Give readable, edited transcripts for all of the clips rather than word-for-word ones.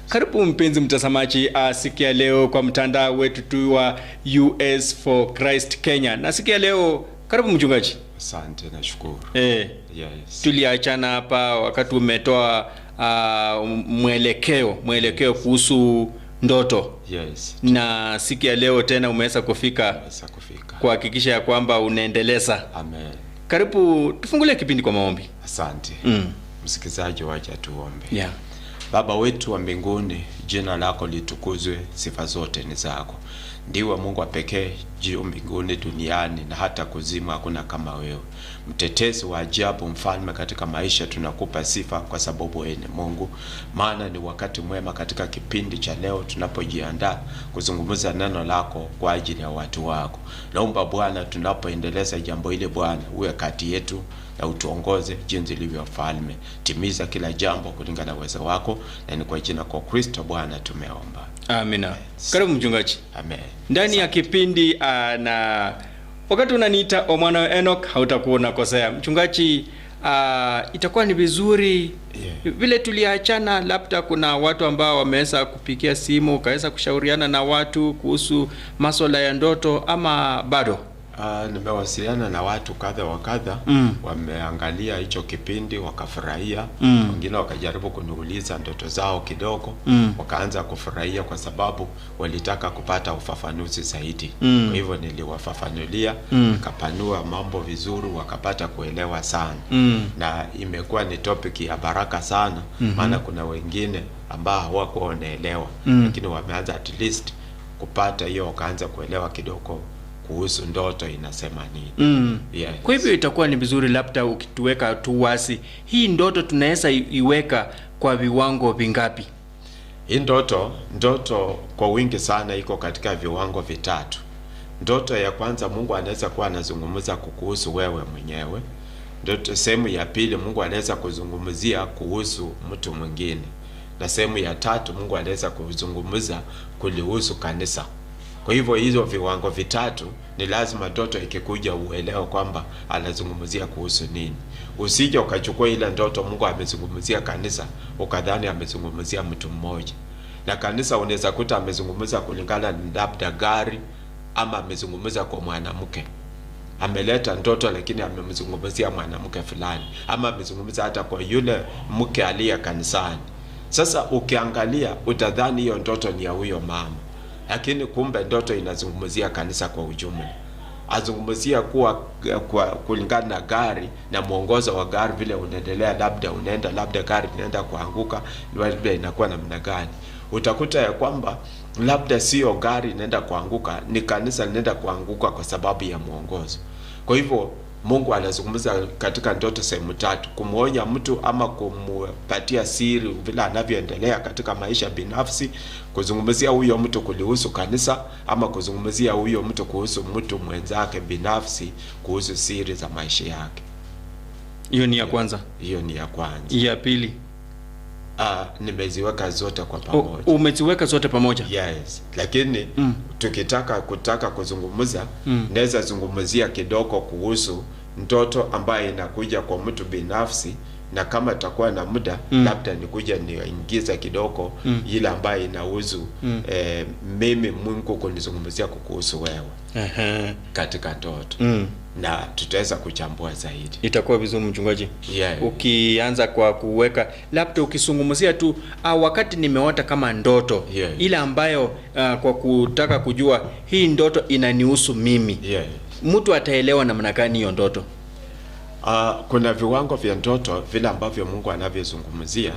Karibu mpenzi mtazamaji, siku ya leo kwa mtandao wetu tu wa US for Christ Kenya, na siku ya leo karibu mchungaji. Asante, nashukuru. Yes. Tuliachana hapa wakati umetoa mwelekeo kuhusu ndoto. Yes. Na siku ya leo tena umeweza kufika Naweza kufika. Kuhakikisha ya kwamba unaendeleza. Amen. Karibu tufungulie kipindi kwa maombi. Asante. Msikilizaji, wacha tuombe. Baba wetu wa mbinguni, jina lako litukuzwe, sifa zote ni zako. Ndiwe Mungu wa pekee juu mbinguni, duniani na hata kuzimu, hakuna kama wewe. Mtetezi wa ajabu, mfalme katika maisha, tunakupa sifa kwa sababu wewe ni Mungu. Maana ni wakati mwema katika kipindi cha leo tunapojiandaa kuzungumza neno lako kwa ajili ya watu wako. Naomba Bwana, tunapoendeleza jambo hili Bwana, uwe kati yetu na utuongoze jinsi ilivyo falme. Timiza kila jambo kulingana na uwezo wako, na ni kwa jina kwa Kristo Bwana tumeomba. Amina. Karibu mchungaji. Amen. Ndani ya kipindi na wakati unaniita Omwana Enoch hautakuwa unakosea. Mchungaji, itakuwa ni vizuri vile tuliachana, labda kuna watu ambao wameweza kupigia simu ukaweza kushauriana na watu kuhusu masuala ya ndoto ama bado? Nimewasiliana na watu kadha wa kadha, wameangalia hicho kipindi wakafurahia. Wengine wakajaribu kuniuliza ndoto zao kidogo, wakaanza kufurahia kwa sababu walitaka kupata ufafanuzi zaidi. Kwa hivyo niliwafafanulia, nikapanua mambo vizuri, wakapata kuelewa sana. Na imekuwa ni topic ya baraka sana, maana kuna wengine ambao hawakuwa wanaelewa, lakini wameanza at least kupata hiyo, wakaanza kuelewa kidogo kuhusu ndoto inasema nini. Yes. Kwa hivyo itakuwa ni vizuri labda ukituweka tu wasi, hii ndoto tunaweza iweka kwa viwango vingapi? Hii ndoto kwa wingi sana iko katika viwango vitatu. Ndoto ya kwanza, Mungu anaweza kuwa anazungumza kukuhusu wewe mwenyewe. Ndoto sehemu ya pili, Mungu anaweza kuzungumzia kuhusu mtu mwingine, na sehemu ya tatu, Mungu anaweza kuzungumza kulihusu kanisa. Kwa hivyo hizo viwango vitatu ni lazima ndoto ikikuja uelewe kwamba anazungumzia kuhusu nini. Usije ukachukua ile ndoto Mungu amezungumzia kanisa ukadhani amezungumzia mtu mmoja. Na kanisa unaweza kuta amezungumza kulingana na labda gari ama amezungumza kwa mwanamke. Ameleta ndoto lakini amemzungumzia mwanamke fulani, ama amezungumza hata kwa yule mke aliye kanisani. Sasa ukiangalia utadhani hiyo ndoto ni ya huyo mama, lakini kumbe ndoto inazungumzia kanisa kwa ujumla. Azungumzia kuwa kwa kulingana na gari na mwongozo wa gari vile unaendelea, labda unaenda, labda gari inaenda kuanguka, labda inakuwa namna gani. Utakuta ya kwamba labda sio gari inaenda kuanguka, ni kanisa linaenda kuanguka kwa sababu ya mwongozo. Kwa hivyo Mungu anazungumza katika ndoto sehemu tatu: kumwonya mtu ama kumupatia siri vile anavyoendelea katika maisha binafsi, kuzungumzia huyo mtu kulihusu kanisa, ama kuzungumzia huyo mtu kuhusu mtu mwenzake binafsi, kuhusu siri za maisha yake. Hiyo ni ya kwanza. Hiyo ni ya kwanza. Ya pili? Nimeziweka zote kwa pamoja. Umeziweka zote pamoja? Yes, lakini tukitaka kutaka kuzungumza, naweza zungumzia kidogo kuhusu ndoto ambayo inakuja kwa mtu binafsi, na kama takuwa na muda, labda nikuja niingize kidogo ile ambayo inahusu mimi Mungu kunizungumzia kukuhusu wewe katika ndoto, na tutaweza kuchambua zaidi. Itakuwa vizuri mchungaji. Ukianza kwa kuweka labda ukizungumzia tu wakati nimeota kama ndoto ile ambayo kwa kutaka kujua hii ndoto inanihusu mimi. Mtu ataelewa namna gani hiyo ndoto? Kuna viwango vya ndoto vile ambavyo Mungu anavyozungumzia,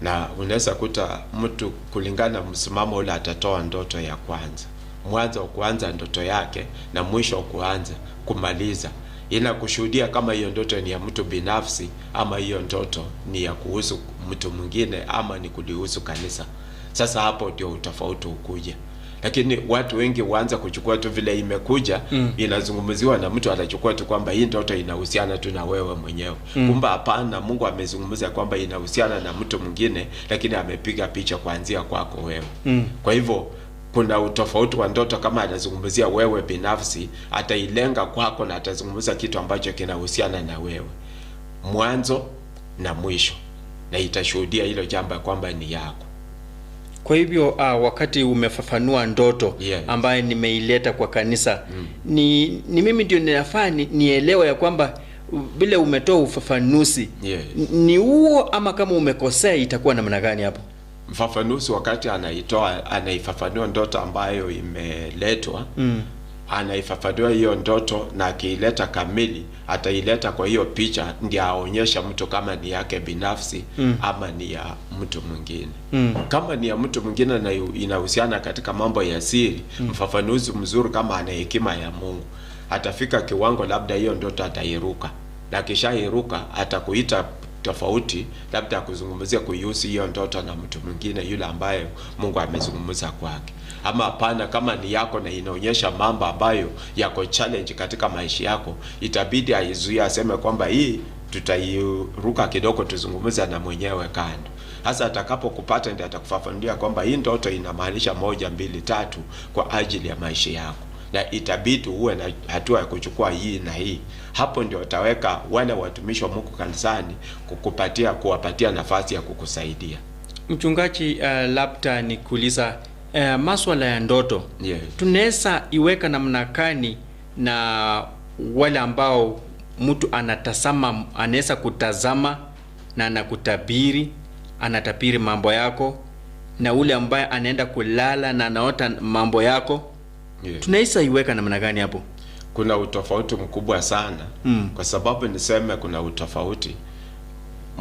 na unaweza kuta mtu kulingana na msimamo ule atatoa ndoto ya kwanza, mwanzo wa kuanza ndoto yake na mwisho wa kuanza kumaliza, inakushuhudia kama hiyo ndoto ni ya mtu binafsi ama hiyo ndoto ni ya kuhusu mtu mwingine ama ni kulihusu kanisa. Sasa hapo ndio utofauti ukuja. Lakini watu wengi huanza kuchukua tu vile imekuja, inazungumziwa na mtu atachukua tu kwamba hii ndoto inahusiana tu na wewe mwenyewe. Kumbe hapana, Mungu amezungumza kwamba inahusiana na mtu mwingine, lakini amepiga picha kuanzia kwako wewe. Kwa hivyo kuna utofauti wa ndoto. Kama anazungumzia wewe binafsi, atailenga kwako na atazungumza kitu ambacho kinahusiana na wewe, mwanzo na mwisho, na itashuhudia hilo jambo kwamba ni yako. Kwa hivyo wakati umefafanua ndoto Yes. ambayo nimeileta kwa kanisa, ni mimi ndio ninafaa nielewe ya kwamba vile umetoa ufafanuzi Yes. ni huo ama kama umekosea itakuwa namna gani hapo? Mfafanuzi wakati anaitoa, anaifafanua ndoto ambayo imeletwa, anaifafanua hiyo ndoto, na akiileta kamili ataileta kwa hiyo picha, ndiye aonyesha mtu kama ni yake binafsi ama ni ya mtu mwingine. Kama ni ya mtu mwingine na inahusiana katika mambo ya siri, mfafanuzi mzuri kama ana hekima ya Mungu atafika kiwango labda hiyo ndoto atairuka, na akishairuka atakuita tofauti, labda akuzungumzia kuihusu hiyo ndoto na mtu mwingine yule ambaye Mungu amezungumza kwake. Ama hapana, kama ni yako na inaonyesha mambo ambayo yako challenge katika maisha yako, itabidi aizuie, aseme kwamba hii tutairuka kidogo, tuzungumze na mwenyewe kando. Hasa atakapokupata ndiye atakufafanulia kwamba hii ndoto inamaanisha 1, 2, 3 kwa ajili ya maisha yako, na itabidi uwe na hatua ya kuchukua hii na hii. Hapo ndio utaweka wale watumishi wa Mungu kanisani kuwapatia nafasi ya kukusaidia. Mchungaji, labda nikuuliza maswala ya ndoto Yes. tunaweza iweka namna gani na wale ambao mtu anatazama, anaweza kutazama na anakutabiri, anatabiri mambo yako, na ule ambaye anaenda kulala na anaota mambo yako, tunaweza iweka namna gani hapo? Kuna utofauti mkubwa sana. Kwa sababu niseme kuna utofauti.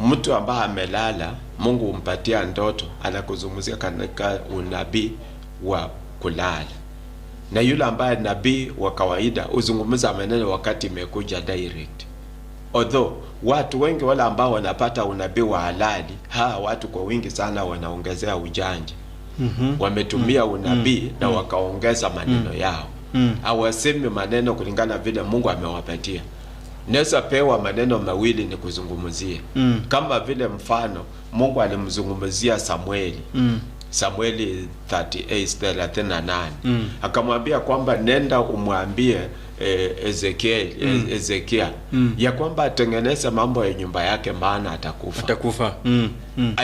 Mtu ambaye amelala, Mungu humpatia ndoto, anakuzungumzia katika unabii wa kulala, na yule ambaye nabii wa kawaida huzungumza maneno wakati imekuja direct. Although watu wengi wale ambao wanapata unabii wa halali, hawa watu kwa wingi sana wanaongezea ujanja. Wametumia unabii na wakaongeza maneno yao. Hawasemi maneno kulingana vile Mungu amewapatia. Naweza pewa maneno mawili ni kuzungumzie. Kama vile mfano Mungu alimzungumzia Samueli. Samueli 38:38. Akamwambia kwamba nenda umwambie Ezekiel ya kwamba atengeneze mambo ya nyumba yake, maana atakufa. Atakufa.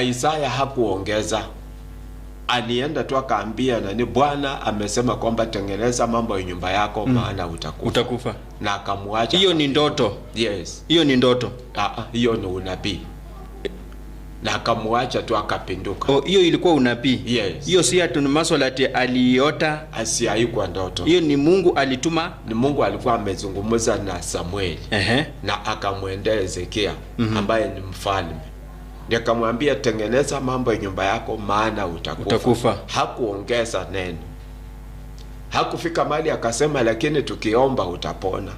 Isaya hakuongeza, alienda tu akaambia nani, Bwana amesema kwamba tengeneza mambo ya nyumba yako maana utakufa. Utakufa. Na akamwacha. Hiyo ni ndoto. Yes. Hiyo ni ndoto. Hiyo ni unabii. Na akamwacha tu akapinduka. Oh, hiyo ilikuwa unabii. Yes. Hiyo si ati ni maswala ati aliota. Haikuwa ndoto. Hiyo ni Mungu alituma. Ni Mungu alikuwa amezungumza na Samueli. Na akamwendea Ezekia ambaye ni mfalme. Nikamwambia tengeneza mambo ya nyumba yako maana utakufa. Utakufa. Hakuongeza neno. Hakufika mahali akasema lakini tukiomba utapona.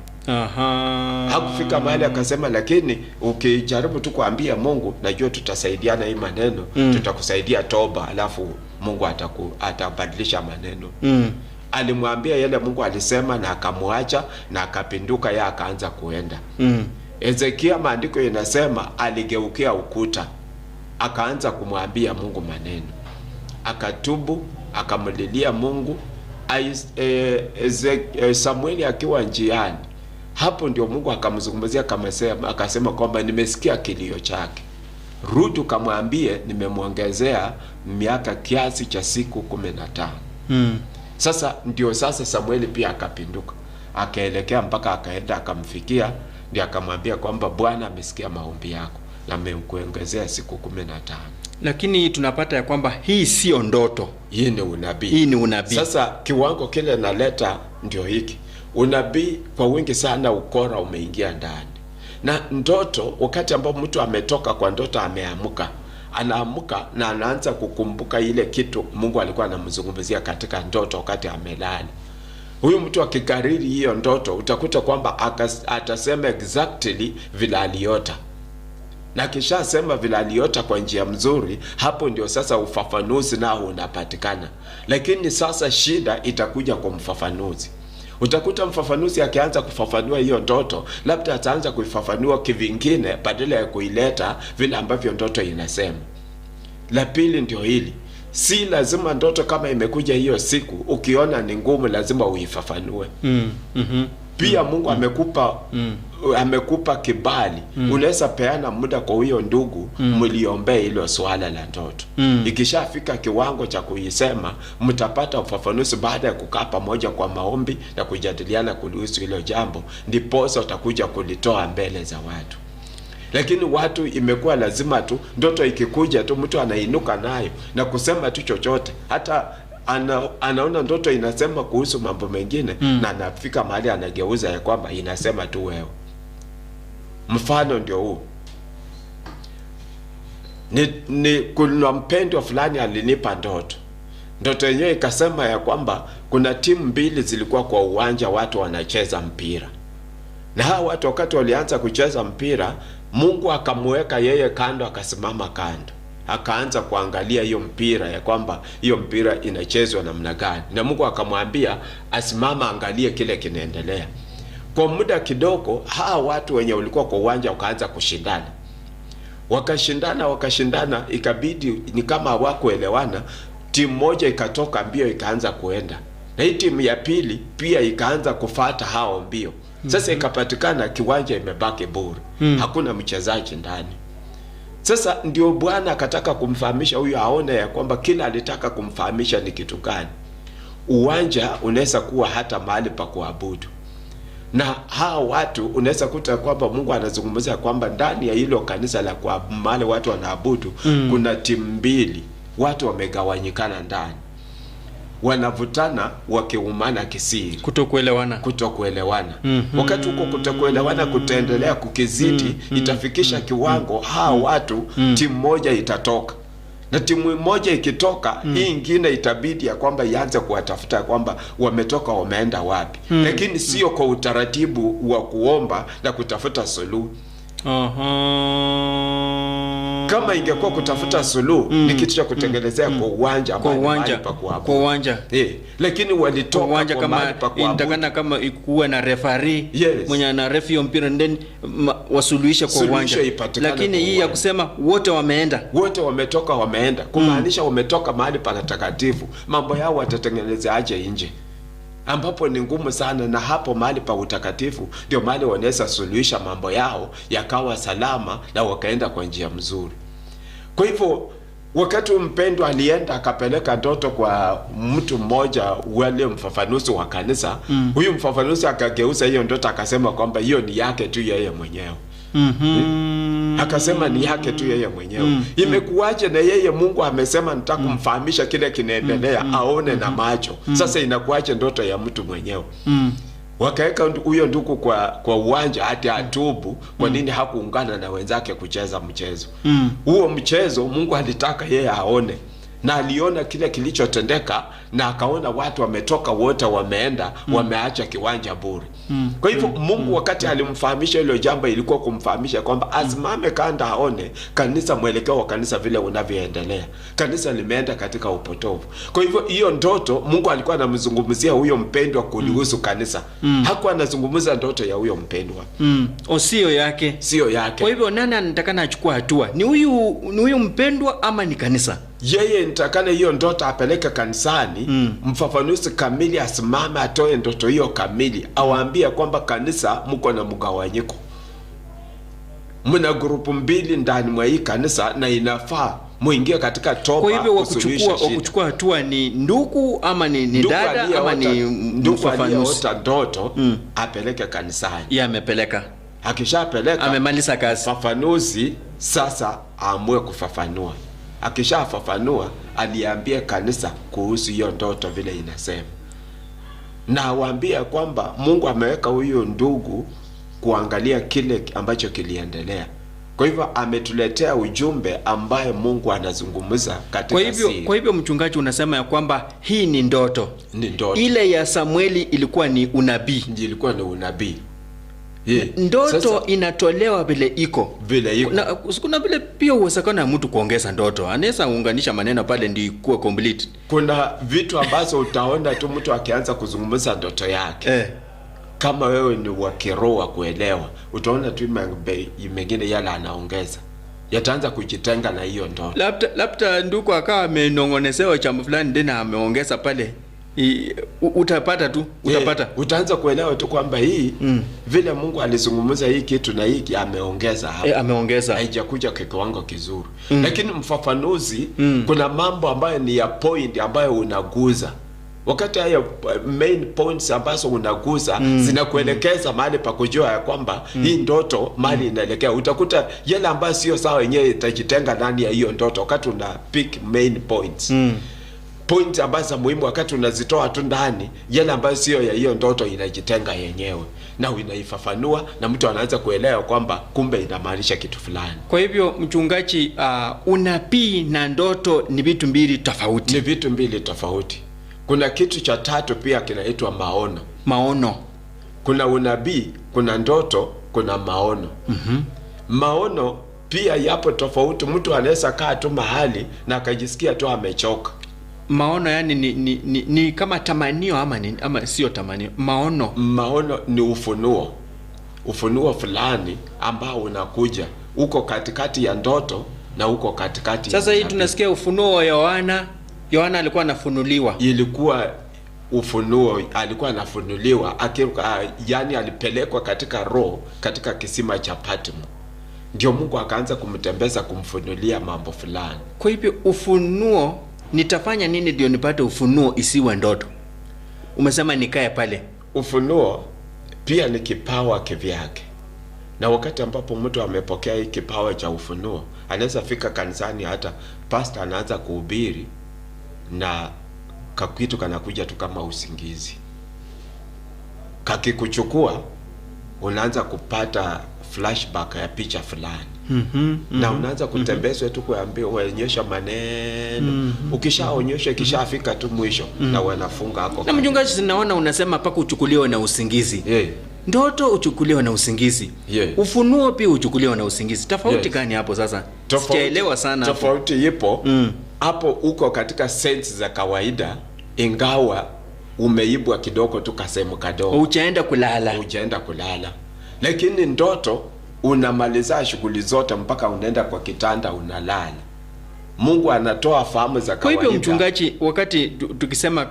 Hakufika mahali akasema lakini ukijaribu tu kuambia Mungu najua tutasaidiana hii maneno, tutakusaidia toba, alafu Mungu atabadilisha maneno. Alimwambia yale Mungu alisema na akamwacha na akapinduka, yeye akaanza kuenda. Ezekia, maandiko inasema aligeukia ukuta akaanza kumwambia Mungu maneno, akatubu, akamlilia Mungu. Samueli akiwa njiani, hapo ndio Mungu akamzungumzia, akasema kwamba nimesikia kilio chake, rudi ukamwambie nimemwongezea miaka kiasi cha siku 15. Sasa ndio sasa Samueli pia akapinduka, akaelekea mpaka akaenda akamfikia, ndio akamwambia kwamba Bwana amesikia maombi yako na amekuongezea siku 15. Lakini tunapata ya kwamba hii sio ndoto. Hii ni unabii. Hii ni unabii. Sasa kiwango kile naleta ndio hiki. Unabii kwa wingi sana ukora umeingia ndani. Na ndoto, wakati ambao mtu ametoka kwa ndoto ameamka, anaamka na anaanza kukumbuka ile kitu Mungu alikuwa anamzungumzia katika ndoto wakati amelala. Huyu mtu akikariri hiyo ndoto utakuta kwamba atasema exactly vile aliota. Na akishasema vile aliota kwa njia mzuri, hapo ndio sasa ufafanuzi nao unapatikana. Lakini sasa shida itakuja kwa mfafanuzi. Utakuta mfafanuzi akianza kufafanua hiyo ndoto, labda ataanza kuifafanua kivingine badala ya kuileta vile ambavyo ndoto inasema. La pili ndio hili. Si lazima ndoto kama imekuja hiyo siku, ukiona ni ngumu lazima uifafanue. Pia Mungu amekupa kibali, unaweza peana muda kwa huyo ndugu, mliombee hilo swala la ndoto. Ikishafika kiwango cha kuisema, mtapata ufafanuzi baada ya kukaa pamoja kwa maombi na kujadiliana kuhusu hilo jambo, ndiposa utakuja kulitoa mbele za watu. Lakini watu imekuwa lazima tu ndoto ikikuja tu mtu anainuka nayo na kusema tu chochote, hata anaona ndoto inasema kuhusu mambo mengine, na anafika mahali anageuza ya kwamba inasema tu wewe. Mfano ndio huu. Ni kuna mpendwa fulani alinipa ndoto. Ndoto yenyewe ikasema ya kwamba kuna timu mbili zilikuwa kwa uwanja, watu wanacheza mpira. Na hawa watu wakati walianza kucheza mpira, Mungu akamweka yeye kando, akasimama kando, akaanza kuangalia hiyo mpira ya kwamba hiyo mpira inachezwa namna gani, na Mungu akamwambia asimama angalie kile kinaendelea. Kwa muda kidogo, hawa watu wenye walikuwa kwa uwanja wakaanza kushindana, wakashindana, ikabidi ni kama hawakuelewana. Timu moja ikatoka mbio ikaanza kuenda, na hii timu ya pili pia ikaanza kufata hao mbio. Sasa ikapatikana kiwanja imebaki bure, hakuna mchezaji ndani. Sasa ndio Bwana akataka kumfahamisha huyu aone ya kwamba kila alitaka kumfahamisha ni kitu gani. Uwanja unaweza kuwa hata mahali pa kuabudu, na hawa watu unaweza kuta kwamba Mungu anazungumza kwamba ndani ya hilo kanisa la kwa mahali watu wanaabudu, kuna timu mbili, watu wamegawanyikana ndani, wanavutana wakiumana kisiri, Kutokuelewana. kutokuelewana. Wakati huko kutokuelewana kutaendelea kukizidi, itafikisha kiwango hawa watu timu moja itatoka, na timu moja ikitoka, hii ingine itabidi ya kwamba ianze kuwatafuta kwamba wametoka wameenda wapi, lakini sio kwa utaratibu wa kuomba na kutafuta suluhu. Kama ingekuwa kutafuta suluhu, ni kitu cha kutengenezea kwa uwanja, Kwa ambao ni uwanja, mahali pa kuabudu. kwa uwanja. Lakini walitoka Kwa uwanja kwa kama mahali pa kuabudu. inatakana kama ikuwe na refari Yes. mwenye ana ref hiyo mpira, then wasuluhishe kwa Suluhisho uwanja. ipatikane Lakini kwa hii ya uwanja. kusema wote wameenda, Wote wametoka wameenda, kumaanisha wametoka mahali panatakatifu, mambo yao watatengenezeaje nje, ambapo ni ngumu sana. Na hapo mahali pa utakatifu ndio mahali wanaweza suluhisha mambo yao yakawa salama na wakaenda kwa njia mzuri. Kwa hivyo wakati mpendwa alienda akapeleka ndoto kwa mtu mmoja, wale mfafanuzi wa kanisa, huyu mfafanuzi akageuza hiyo ndoto akasema kwamba hiyo ni yake tu yeye mwenyewe. Akasema ni yake tu yeye mwenyewe. Imekuwaje na yeye Mungu amesema nitaka kumfahamisha kile kinaendelea, aone na macho. Sasa inakuwaje ndoto ya mtu mwenyewe? Wakaweka huyo ndugu kwa uwanja hati atubu kwa nini hakuungana na wenzake kucheza mchezo. Huo mchezo Mungu alitaka yeye aone, na aliona kile kilichotendeka, na akaona watu wametoka wote wameenda, wameacha kiwanja bure. Kwa hivyo Mungu wakati alimfahamisha hilo jambo, ilikuwa kumfahamisha kwamba asimame kando aone kanisa, mwelekeo wa kanisa vile unavyoendelea. Kanisa limeenda katika upotovu. Kwa hivyo hiyo ndoto Mungu alikuwa anamzungumzia huyo mpendwa kulihusu kanisa. Hakuwa anazungumza ndoto ya huyo mpendwa, Sio yake. sio yake. Kwa hivyo nani anatakana achukua hatua? Ni huyu mpendwa ama ni kanisa? Yeye nitakana hiyo ndoto apeleke kanisani, mfafanuzi kamili asimame atoe ndoto hiyo kamili, awaambie kwamba kanisa mko na mgawanyiko, mna grupu mbili ndani mwa hii kanisa na inafaa muingie katika toba. Kwa hivyo kusuluhisha shida. wakuchukua hatua ni ndugu ama ni Ndugu dada ama ni ndugu mfafanuzi? aliyeota ndoto apeleke kanisani. Yeye amepeleka, Akishapeleka amemaliza kazi. fafanuzi sasa aamue kufafanua. Akishafafanua aliambia kanisa kuhusu hiyo ndoto vile inasema, na awaambie kwamba Mungu ameweka huyu ndugu kuangalia kile ambacho kiliendelea. Kwa hivyo ametuletea ujumbe ambaye Mungu anazungumza katika siri. Kwa hivyo mchungaji, unasema ya kwamba hii ni ndoto. Ni ndoto. Ile ya Samueli ilikuwa ni unabii. Ilikuwa ni unabii. Ndoto Sasa, inatolewa vile iko. Vile iko. Na kuna vile pia uwezekano ya mtu kuongeza ndoto, anaweza unganisha maneno pale ndio ikuwe complete. Kuna vitu ambazo utaona tu mtu akianza kuzungumza ndoto yake. Kama wewe ni wa kiroho wa kuelewa, utaona tu mengine yale anaongeza yataanza kujitenga na hiyo ndoto. Labda ndugu akawa amenongonezewa jambo fulani tena ameongeza pale. Utapata tu, utapata. Utaanza kuelewa tu kwamba hii vile Mungu alizungumza hii kitu na hii ameongeza hapa. Ameongeza. Haijakuja kwa kiwango kizuri. Lakini mfafanuzi, kuna mambo ambayo ni ya point ambayo unaguza. Wakati hayo main points ambazo unaguza zinakuelekeza mahali pa kujua ya kwamba hii ndoto mahali inaelekea. Utakuta yale ambayo sio sawa yenyewe itajitenga ndani ya hiyo ndoto wakati una pick main points. Points ambazo muhimu wakati unazitoa tu ndani, yale ambayo sio ya hiyo ndoto inajitenga yenyewe na inaifafanua, na mtu anaanza kuelewa kwamba kumbe inamaanisha kitu fulani. Kwa hivyo mchungaji, unabii na ndoto ni vitu mbili tofauti. Ni vitu mbili tofauti. Kuna kitu cha tatu pia kinaitwa maono. Maono. Kuna unabii, kuna ndoto, kuna maono. Maono pia yapo tofauti. Mtu anaweza kaa tu mahali na akajisikia tu amechoka. Maono yani ni kama tamanio ama ni, ama sio tamanio. Maono. Maono ni ufunuo. Ufunuo fulani ambao unakuja uko katikati ya ndoto na uko katikati. Sasa hii tunasikia ufunuo wa Yohana. Yohana alikuwa anafunuliwa. Ilikuwa ufunuo, alikuwa anafunuliwa, yani alipelekwa katika roho katika kisima cha Patmo. Ndio Mungu akaanza kumtembeza, kumfunulia mambo fulani. Kwa hivyo ufunuo, nitafanya nini ndio nipate ufunuo isiwe ndoto? Umesema nikae pale. Ufunuo pia ni kipawa kivyake. Na wakati ambapo mtu amepokea hii kipawa cha ufunuo, anaweza fika kanisani, hata pastor anaanza kuhubiri na kakitu kanakuja tu kama usingizi. Kakikuchukua unaanza kupata flashback ya picha fulani. Na unaanza kutembezwa tu, kuambiwa uonyesha maneno. Ukishaonyesha ikishafika tu mwisho na wanafunga hapo. Na mchungaji, sinaona unasema paka uchukuliwe na usingizi. Ndoto uchukuliwe na usingizi. Ufunuo pia uchukuliwe na usingizi. Tofauti gani hapo sasa? Sijaelewa sana. Tofauti ipo. Hapo uko katika sense za kawaida, ingawa umeibwa kidogo tu kasehemu kadogo. Hujaenda kulala. Hujaenda kulala. Lakini ndoto unamaliza shughuli zote mpaka unaenda kwa kitanda unalala. Mungu anatoa fahamu za kawaida. Kwa hivyo mchungaji, wakati tukisema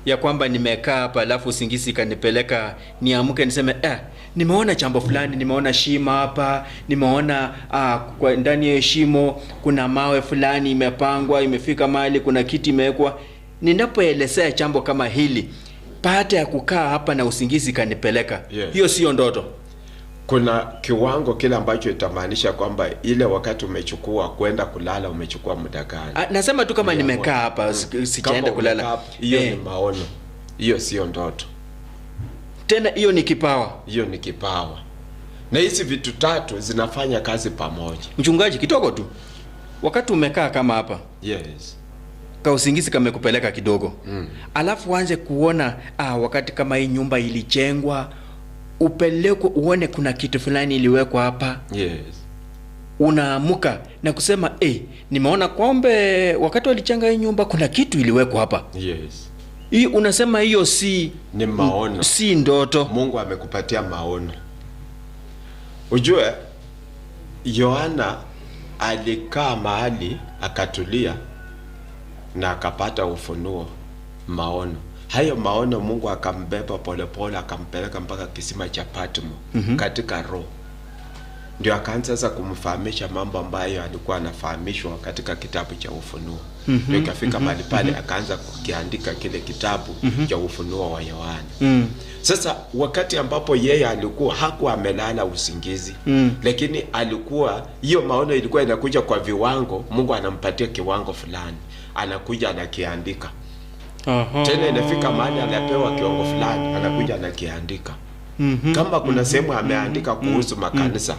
ya kwamba nimekaa hapa alafu usingizi kanipeleka niamke niseme nimeona jambo fulani, nimeona shimo hapa, nimeona kwa ndani ya shimo kuna mawe fulani imepangwa, imefika mahali kuna kiti imewekwa. Ninapoelezea jambo kama hili, baada ya kukaa hapa na usingizi kanipeleka, hiyo sio ndoto. Kuna kiwango kile ambacho itamaanisha kwamba ile wakati umechukua kwenda kulala umechukua muda gani. Nasema tu kama nimekaa hapa sijaenda kulala. Hiyo ni maono. Hiyo sio ndoto. Tena hiyo ni kipawa. Hiyo ni kipawa. Na hizi vitu tatu zinafanya kazi pamoja. Mchungaji, kidogo tu. Wakati umekaa kama hapa. Yes. Ka usingizi kamekupeleka kidogo. Alafu uanze kuona wakati kama hii nyumba ilijengwa, upelekwe uone kuna kitu fulani iliwekwa hapa. Yes. Unaamuka na kusema nimeona kwamba wakati walijenga hii nyumba kuna kitu iliwekwa hapa. Yes. Hii unasema hiyo si ni maono. Si ndoto. Mungu amekupatia maono. Ujue Yohana alikaa mahali akatulia na akapata ufunuo, maono. Hayo maono Mungu akambeba polepole akampeleka mpaka kisima cha Patmo katika roho. Ndio akaanza sasa kumfahamisha mambo ambayo alikuwa anafahamishwa katika kitabu cha Ufunuo. Ndio ikafika mahali pale akaanza kukiandika kile kitabu cha Ufunuo wa Yohana. Sasa wakati ambapo yeye alikuwa hakuwa amelala usingizi, lakini alikuwa hiyo maono ilikuwa inakuja kwa viwango, Mungu anampatia kiwango fulani, anakuja anakiandika. Tena inafika mahali anapewa kiwango fulani, anakuja anakiandika. Kama kuna sehemu ameandika kuhusu makanisa,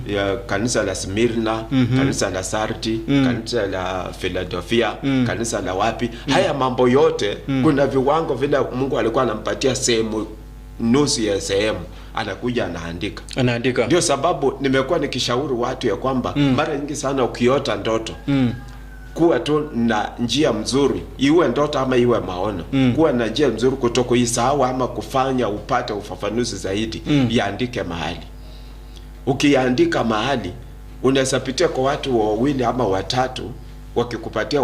ya kanisa la Smyrna, kanisa la Sardi, kanisa la Philadelphia, kanisa la wapi, haya mambo yote kuna viwango vile Mungu alikuwa anampatia sehemu, nusu ya sehemu anakuja anaandika. Anaandika. Ndio sababu nimekuwa nikishauri watu ya kwamba mara nyingi sana ukiota ndoto, kuwa tu na njia mzuri, iwe ndoto ama iwe maono, kuwa na njia mzuri kutokuisahau ama kufanya upate ufafanuzi zaidi, iandike mahali. Ukiandika mahali unaweza pitia kwa watu wawili ama watatu wakikupatia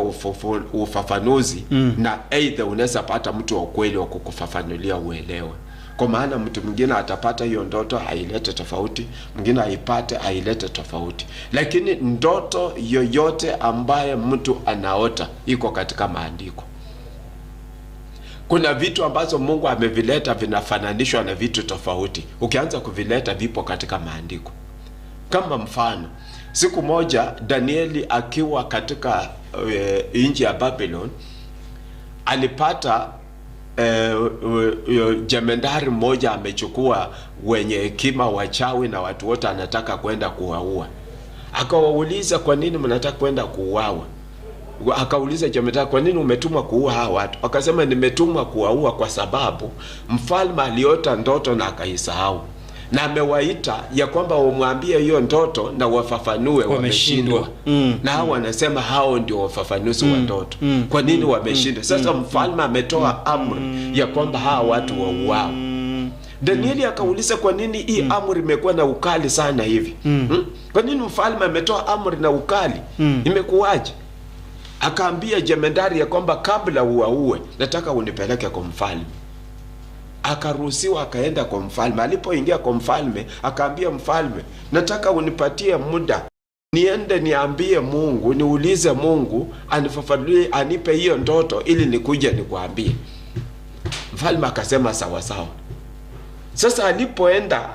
ufafanuzi na aidha unaweza pata mtu wa ukweli wa kukufafanulia uelewe. Kwa maana mtu mwingine atapata hiyo ndoto ailete tofauti, mwingine aipate ailete tofauti. Lakini ndoto yoyote ambaye mtu anaota iko katika maandiko. Kuna vitu ambazo Mungu amevileta vinafananishwa na vitu tofauti. Ukianza kuvileta vipo katika maandiko. Kama mfano, siku moja Danieli akiwa katika nchi ya Babylon alipata jemedari mmoja amechukua wenye hekima, wachawi na watu wote, anataka kwenda kuwaua. Akawauliza, kwa nini mnataka kwenda kuuawa? Akauliza jemedari, kwa nini umetumwa kuua hawa watu? Akasema, nimetumwa kuwaua kwa sababu mfalme aliota ndoto na akaisahau, na amewaita ya kwamba wamwambie hiyo ndoto na wafafanue, Wameshindwa. wameshindwa. Na hao wanasema hao ndio wafafanuzi wa ndoto. Kwa nini wameshindwa? Sasa mfalme ametoa amri ya kwamba hawa watu wauawe. Danieli akauliza, kwa nini hii amri imekuwa na ukali sana hivi? Kwa nini mfalme ametoa amri na ukali? Imekuwaje? Akaambia jemedari ya kwamba kabla uwaue, nataka unipeleke kwa mfalme. Akaruhusiwa akaenda kwa mfalme. Alipoingia kwa mfalme, akaambia mfalme, nataka unipatie muda niende niambie Mungu, niulize Mungu anifafanulie, anipe hiyo ndoto ili nikuje nikuambie. Mfalme akasema sawa sawa. Sasa alipoenda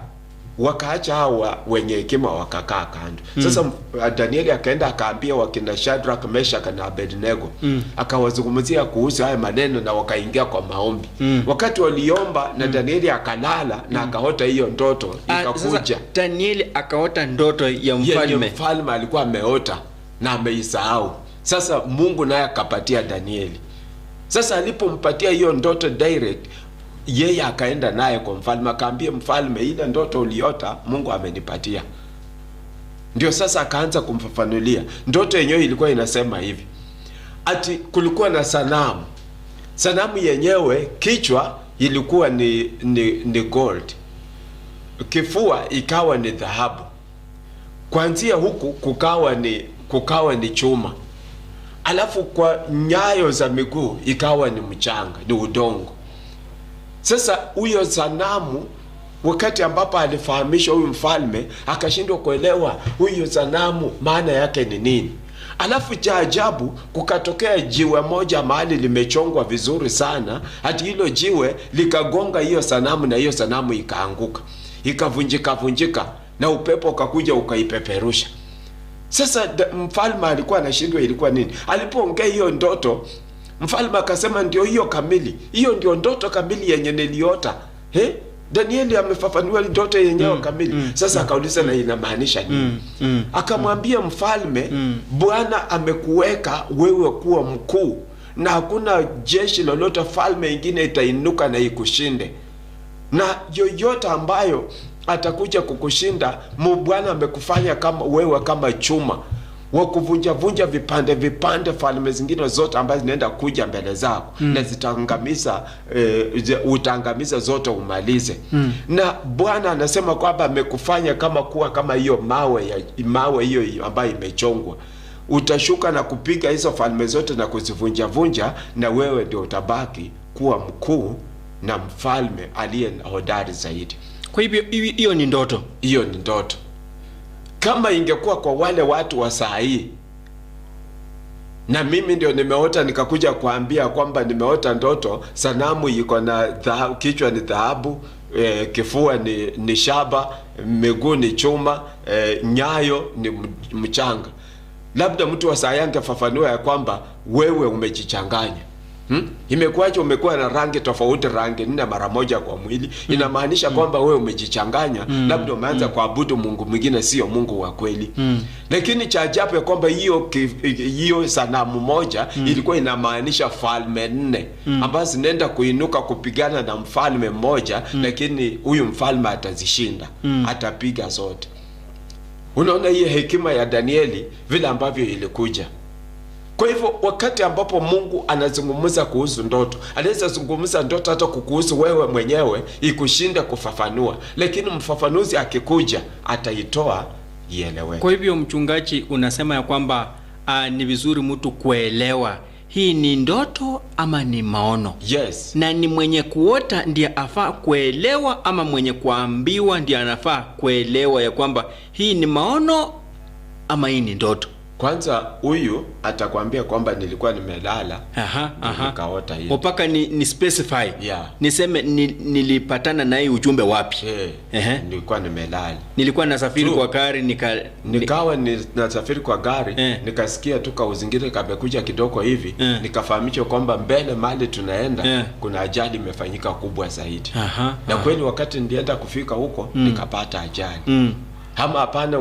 wakaacha hawa wenye hekima wakakaa kando. Sasa Danieli akaenda akaambia wakina Shadrach, Meshach na Abednego. Akawazungumzia kuhusu haya maneno na wakaingia kwa maombi. Wakati waliomba na Danieli akalala na akaota hiyo ndoto ikakuja. Sasa Danieli akaota ndoto ya Yenye mfalme. mfalme alikuwa ameota na ameisahau. Sasa Mungu naye akapatia Danieli. Sasa alipompatia hiyo ndoto direct, yeye akaenda naye kwa mfalme, akaambia mfalme, ile ndoto uliota Mungu amenipatia. Ndio sasa akaanza kumfafanulia ndoto yenyewe. Ilikuwa inasema hivi, ati kulikuwa na sanamu. Sanamu yenyewe kichwa ilikuwa ni gold, kifua ikawa ni dhahabu, kuanzia huku kukawa ni chuma, alafu kwa nyayo za miguu ikawa ni mchanga, ni udongo. Sasa huyo sanamu, wakati ambapo alifahamishwa huyu mfalme, akashindwa kuelewa huyu sanamu maana yake ni nini. Alafu cha ajabu, kukatokea jiwe moja mahali limechongwa vizuri sana, hati hilo jiwe likagonga hiyo sanamu na hiyo sanamu ikaanguka, ikavunjika vunjika, na upepo ukakuja ukaipeperusha. Sasa mfalme alikuwa anashindwa ilikuwa nini. Alipoongea hiyo ndoto, mfalme akasema ndio hiyo kamili, hiyo ndio ndoto kamili yenye niliota. He? Danieli amefafanua ndoto yenyewe kamili. Sasa akauliza na inamaanisha nini? Akamwambia mfalme, Bwana amekuweka wewe kuwa mkuu na hakuna jeshi lolote falme ingine itainuka na ikushinde, na yoyote ambayo atakuja kukushinda, Bwana amekufanya kama wewe kama chuma wa kuvunja vunja vipande vipande falme zingine zote ambazo zinaenda kuja mbele zako, na zitaangamiza, utaangamiza zote umalize. Na Bwana anasema kwamba amekufanya kama kuwa kama hiyo mawe hiyo ambayo imechongwa. Utashuka na kupiga hizo falme zote na kuzivunja vunja, na wewe ndio utabaki kuwa mkuu na mfalme aliye hodari zaidi. Kwa hivyo hiyo ni ndoto. Hiyo ni ndoto. Kama ingekuwa kwa wale watu wa saa hii, na mimi ndio nimeota nikakuja kuambia kwamba nimeota ndoto, sanamu iko na dhahabu, kichwa ni dhahabu, kifua ni shaba, miguu ni chuma, nyayo ni mchanga, labda mtu wa saa hii angefafanua ya kwamba wewe umejichanganya. Imekuwaje umekuwa na rangi tofauti, rangi nne mara moja kwa mwili? Inamaanisha kwamba wewe umejichanganya, labda umeanza kuabudu Mungu mwingine, sio Mungu wa kweli. Lakini cha ajabu ya kwamba hiyo sanamu moja ilikuwa inamaanisha falme nne ambazo zinaenda kuinuka kupigana na mfalme mmoja, lakini huyu mfalme atazishinda, atapiga zote. Unaona hiyo hekima ya Danieli vile ambavyo ilikuja. Kwa hivyo wakati ambapo Mungu anazungumza kuhusu ndoto, anaweza zungumza ndoto hata kukuhusu wewe mwenyewe ikushinda kufafanua, lakini mfafanuzi akikuja ataitoa ieleweke. Kwa hivyo mchungaji, unasema ya kwamba ni vizuri mtu kuelewa hii ni ndoto ama ni maono. Yes. Na ni mwenye kuota ndiye afaa kuelewa ama mwenye kuambiwa ndiye anafaa kuelewa ya kwamba hii ni maono ama hii ni ndoto? Kwanza huyu atakwambia kwamba nilikuwa nimelala Aha. nikaota hii. Mpaka ni specify. Yeah. Niseme nilipatana na hii ujumbe wapi? Ehe. Nilikuwa nimelala. Nilikuwa nasafiri True. kwa gari Nikawa nasafiri kwa gari, nikasikia tu kauzingine kamekuja kidogo hivi, nikafahamishwa kwamba mbele mahali tunaenda kuna ajali imefanyika kubwa zaidi. Na kweli wakati nilienda kufika huko nikapata ajali. Ama hapana,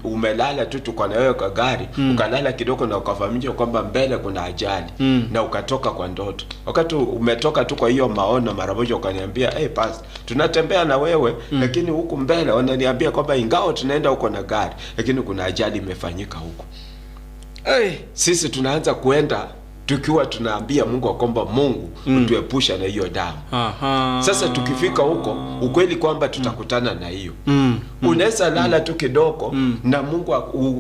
umelala tu, tuko na wewe kwa gari, ukalala kidogo na ukafahamishwa kwamba mbele kuna ajali, na ukatoka kwa ndoto. Wakati umetoka tu kwa hiyo maono, mara moja ukaniambia, hey, pastor, tunatembea na wewe, lakini huku mbele wananiambia kwamba ingawa tunaenda huko na gari, lakini kuna ajali imefanyika huko. Hey. Sisi tunaanza kuenda tukiwa tunaambia Mungu kwamba Mungu utuepusha na hiyo damu. Sasa tukifika huko, ukweli kwamba tutakutana na hiyo. Unaweza lala tu kidogo na Mungu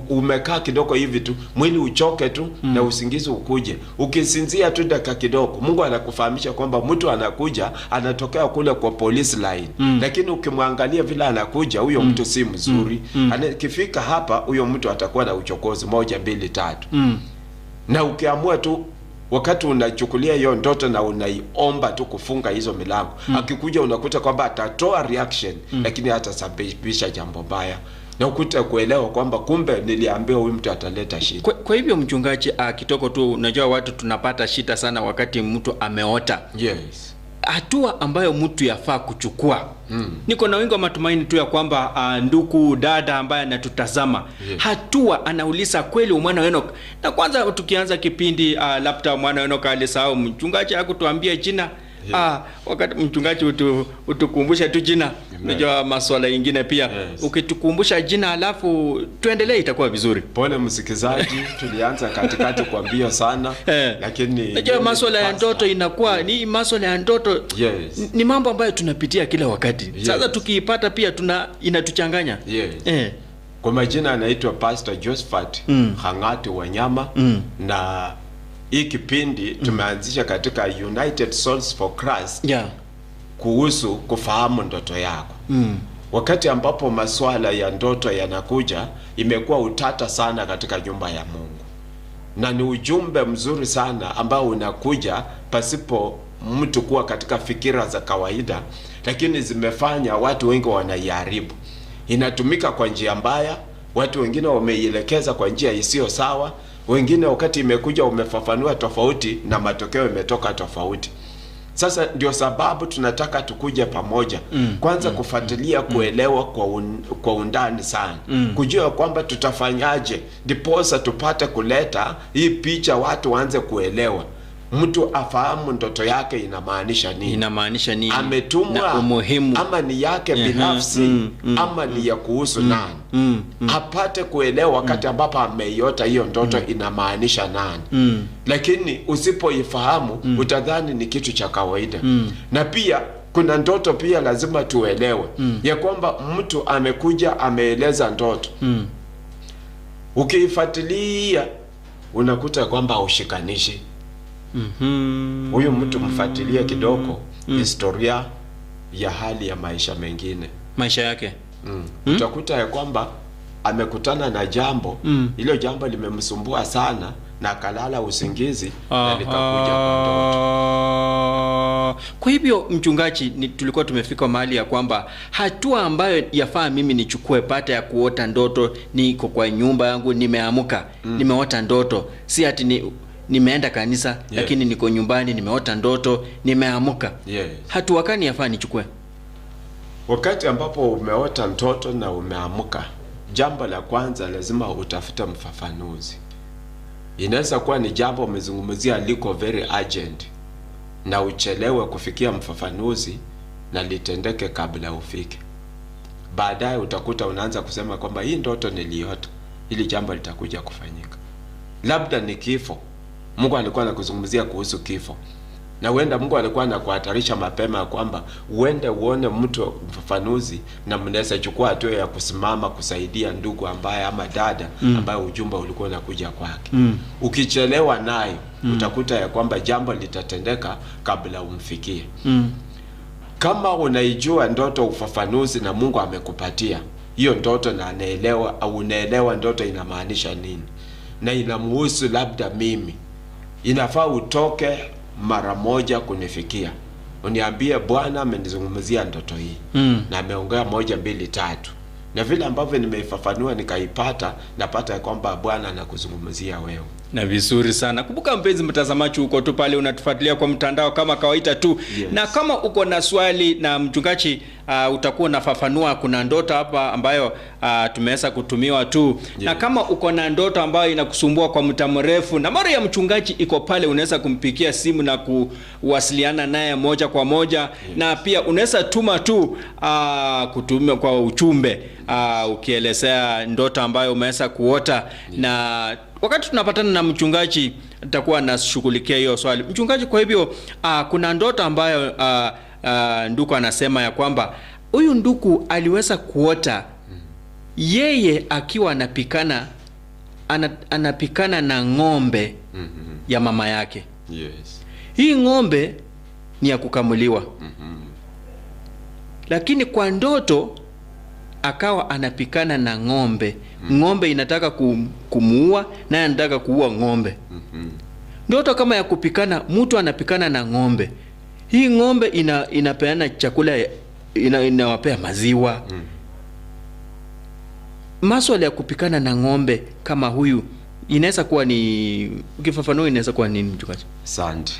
umekaa kidogo hivi tu, mwili uchoke tu na usingizi ukuje. Ukisinzia tu dakika kidogo, Mungu anakufahamisha kwamba mtu anakuja, anatokea kule kwa police line. Lakini ukimwangalia vile anakuja, huyo mtu si mzuri. Akifika hapa, huyo mtu atakuwa na uchokozi 1 2 3. Na ukiamua tu wakati unachukulia hiyo ndoto na unaiomba tu kufunga hizo milango, akikuja unakuta kwamba atatoa reaction, lakini hatasababisha jambo baya, na ukuta kuelewa kwamba kumbe niliambiwa huyu mtu ataleta shida. Kwa hivyo mchungaji, kitoko tu, unajua watu tunapata shida sana wakati mtu ameota. Yes. Hatua ambayo mtu yafaa kuchukua. Niko na wingi wa matumaini tu ya kwamba ndugu dada ambaye anatutazama, hatua anauliza kweli mwana Enoch. Na kwanza tukianza kipindi, labda mwana Enoch alisahau, mchungaji hakutuambia jina. Wakati mchungaji utukumbushe tu jina. Unajua masuala mengine pia. Ukitukumbusha jina alafu tuendelee itakuwa vizuri. Pole msikizaji, tulianza katikati kwa mbio sana, lakini unajua masuala ya ndoto inakuwa ni masuala ya ndoto. Ni mambo ambayo tunapitia kila wakati. Sasa tukiipata pia inatuchanganya. Kwa majina anaitwa Pastor Josephat Hangati Wanyama, na hii kipindi tumeanzisha katika United Souls for Christ kuhusu kufahamu ndoto yako. Wakati ambapo masuala ya ndoto yanakuja, imekuwa utata sana katika nyumba ya Mungu. Na ni ujumbe mzuri sana ambao unakuja pasipo mtu kuwa katika fikira za kawaida, lakini zimefanya watu wengi wanaiharibu. Inatumika kwa njia mbaya, watu wengine wameielekeza kwa njia isiyo sawa, wengine wakati imekuja umefafanua tofauti na matokeo imetoka tofauti. Sasa ndio sababu tunataka tukuje pamoja. Kwanza kufuatilia kuelewa kwa undani sana. Kujua kwamba tutafanyaje ndiposa tupate kuleta hii picha, watu waanze kuelewa. Mtu afahamu ndoto yake inamaanisha nini. Inamaanisha nini? Ametumwa na umuhimu ama ni yake binafsi ama ni ya kuhusu nani. Apate kuelewa wakati ambapo ameiota hiyo ndoto inamaanisha nani. Lakini usipoifahamu utadhani ni kitu cha kawaida. Na pia kuna ndoto pia lazima tuelewe ya kwamba mtu amekuja ameeleza ndoto. Ukiifuatilia unakuta kwamba haushikanishi. Huyu mtu mfuatilie kidogo historia ya hali ya maisha mengine, maisha yake. Utakuta ya kwamba amekutana na jambo, hilo jambo limemsumbua sana na akalala usingizi na likakuja kwa ndoto. Kwa hivyo mchungaji, tulikuwa tumefika mahali ya kwamba hatua ambayo yafaa mimi nichukue baada ya kuota ndoto, niko kwa nyumba yangu nimeamka, nimeota ndoto, si ati nimeenda kanisa, lakini niko nyumbani nimeota ndoto, nimeamka. Hatua gani yafaa nichukue? Wakati ambapo umeota ndoto na umeamka, jambo la kwanza lazima utafute mfafanuzi. Inaweza kuwa ni jambo umezungumzia liko very urgent na uchelewe kufikia mfafanuzi na litendeke kabla ufike. Baadaye utakuta unaanza kusema kwamba hii ndoto niliota, hili jambo litakuja kufanyika. Labda ni kifo. Mungu alikuwa anakuzungumzia kuhusu kifo. Na huenda Mungu alikuwa anakuhatarisha mapema ya kwamba uende uone mtu mfafanuzi, na mnaweza chukua hatua ya kusimama kusaidia ndugu ambaye ama dada ambaye ujumbe ulikuwa unakuja kwake. Ukichelewa nayo utakuta ya kwamba jambo litatendeka kabla umfikie. Kama unaijua ndoto ufafanuzi na Mungu amekupatia hiyo ndoto na anaelewa au unaelewa ndoto inamaanisha nini na inamhusu labda mimi, inafaa utoke mara moja kunifikia uniambie, Bwana amenizungumzia ndoto hii na ameongea 1 2 3, na vile ambavyo nimeifafanua nikaipata, napata ya kwamba Bwana anakuzungumzia wewe. Na vizuri sana. Kumbuka mpenzi mtazamaji, uko tu pale unatufuatilia kwa mtandao kama kawaida tu. Yes. Na kama uko na swali na mchungaji, utakuwa unafafanua. Kuna ndoto hapa ambayo tumeweza kutumiwa tu. Yes. Na kama uko na ndoto ambayo inakusumbua kwa muda mrefu, nambari ya mchungaji iko pale, unaweza kumpigia simu na kuwasiliana naye moja kwa moja. Yes. Na pia unaweza tuma tu kutumia kwa ujumbe ukielezea ndoto ambayo umeweza kuota. Yes. Na wakati tunapatana na mchungaji nitakuwa nashughulikia hiyo swali. Mchungaji, kwa hivyo kuna ndoto ambayo nduku anasema ya kwamba huyu nduku aliweza kuota yeye akiwa anapikana anapikana na ng'ombe ya mama yake. Yes. Hii ng'ombe ni ya kukamuliwa. Lakini kwa ndoto akawa anapikana na ng'ombe. Ng'ombe inataka kumuua, naye anataka kuua ng'ombe. Ndoto kama ya kupikana, mtu anapikana na ng'ombe. Hii ng'ombe inapeana chakula, inawapea maziwa. Maswala ya kupikana na ng'ombe kama huyu inaweza kuwa ni, ukifafanua inaweza kuwa nini mchungaji? Asante.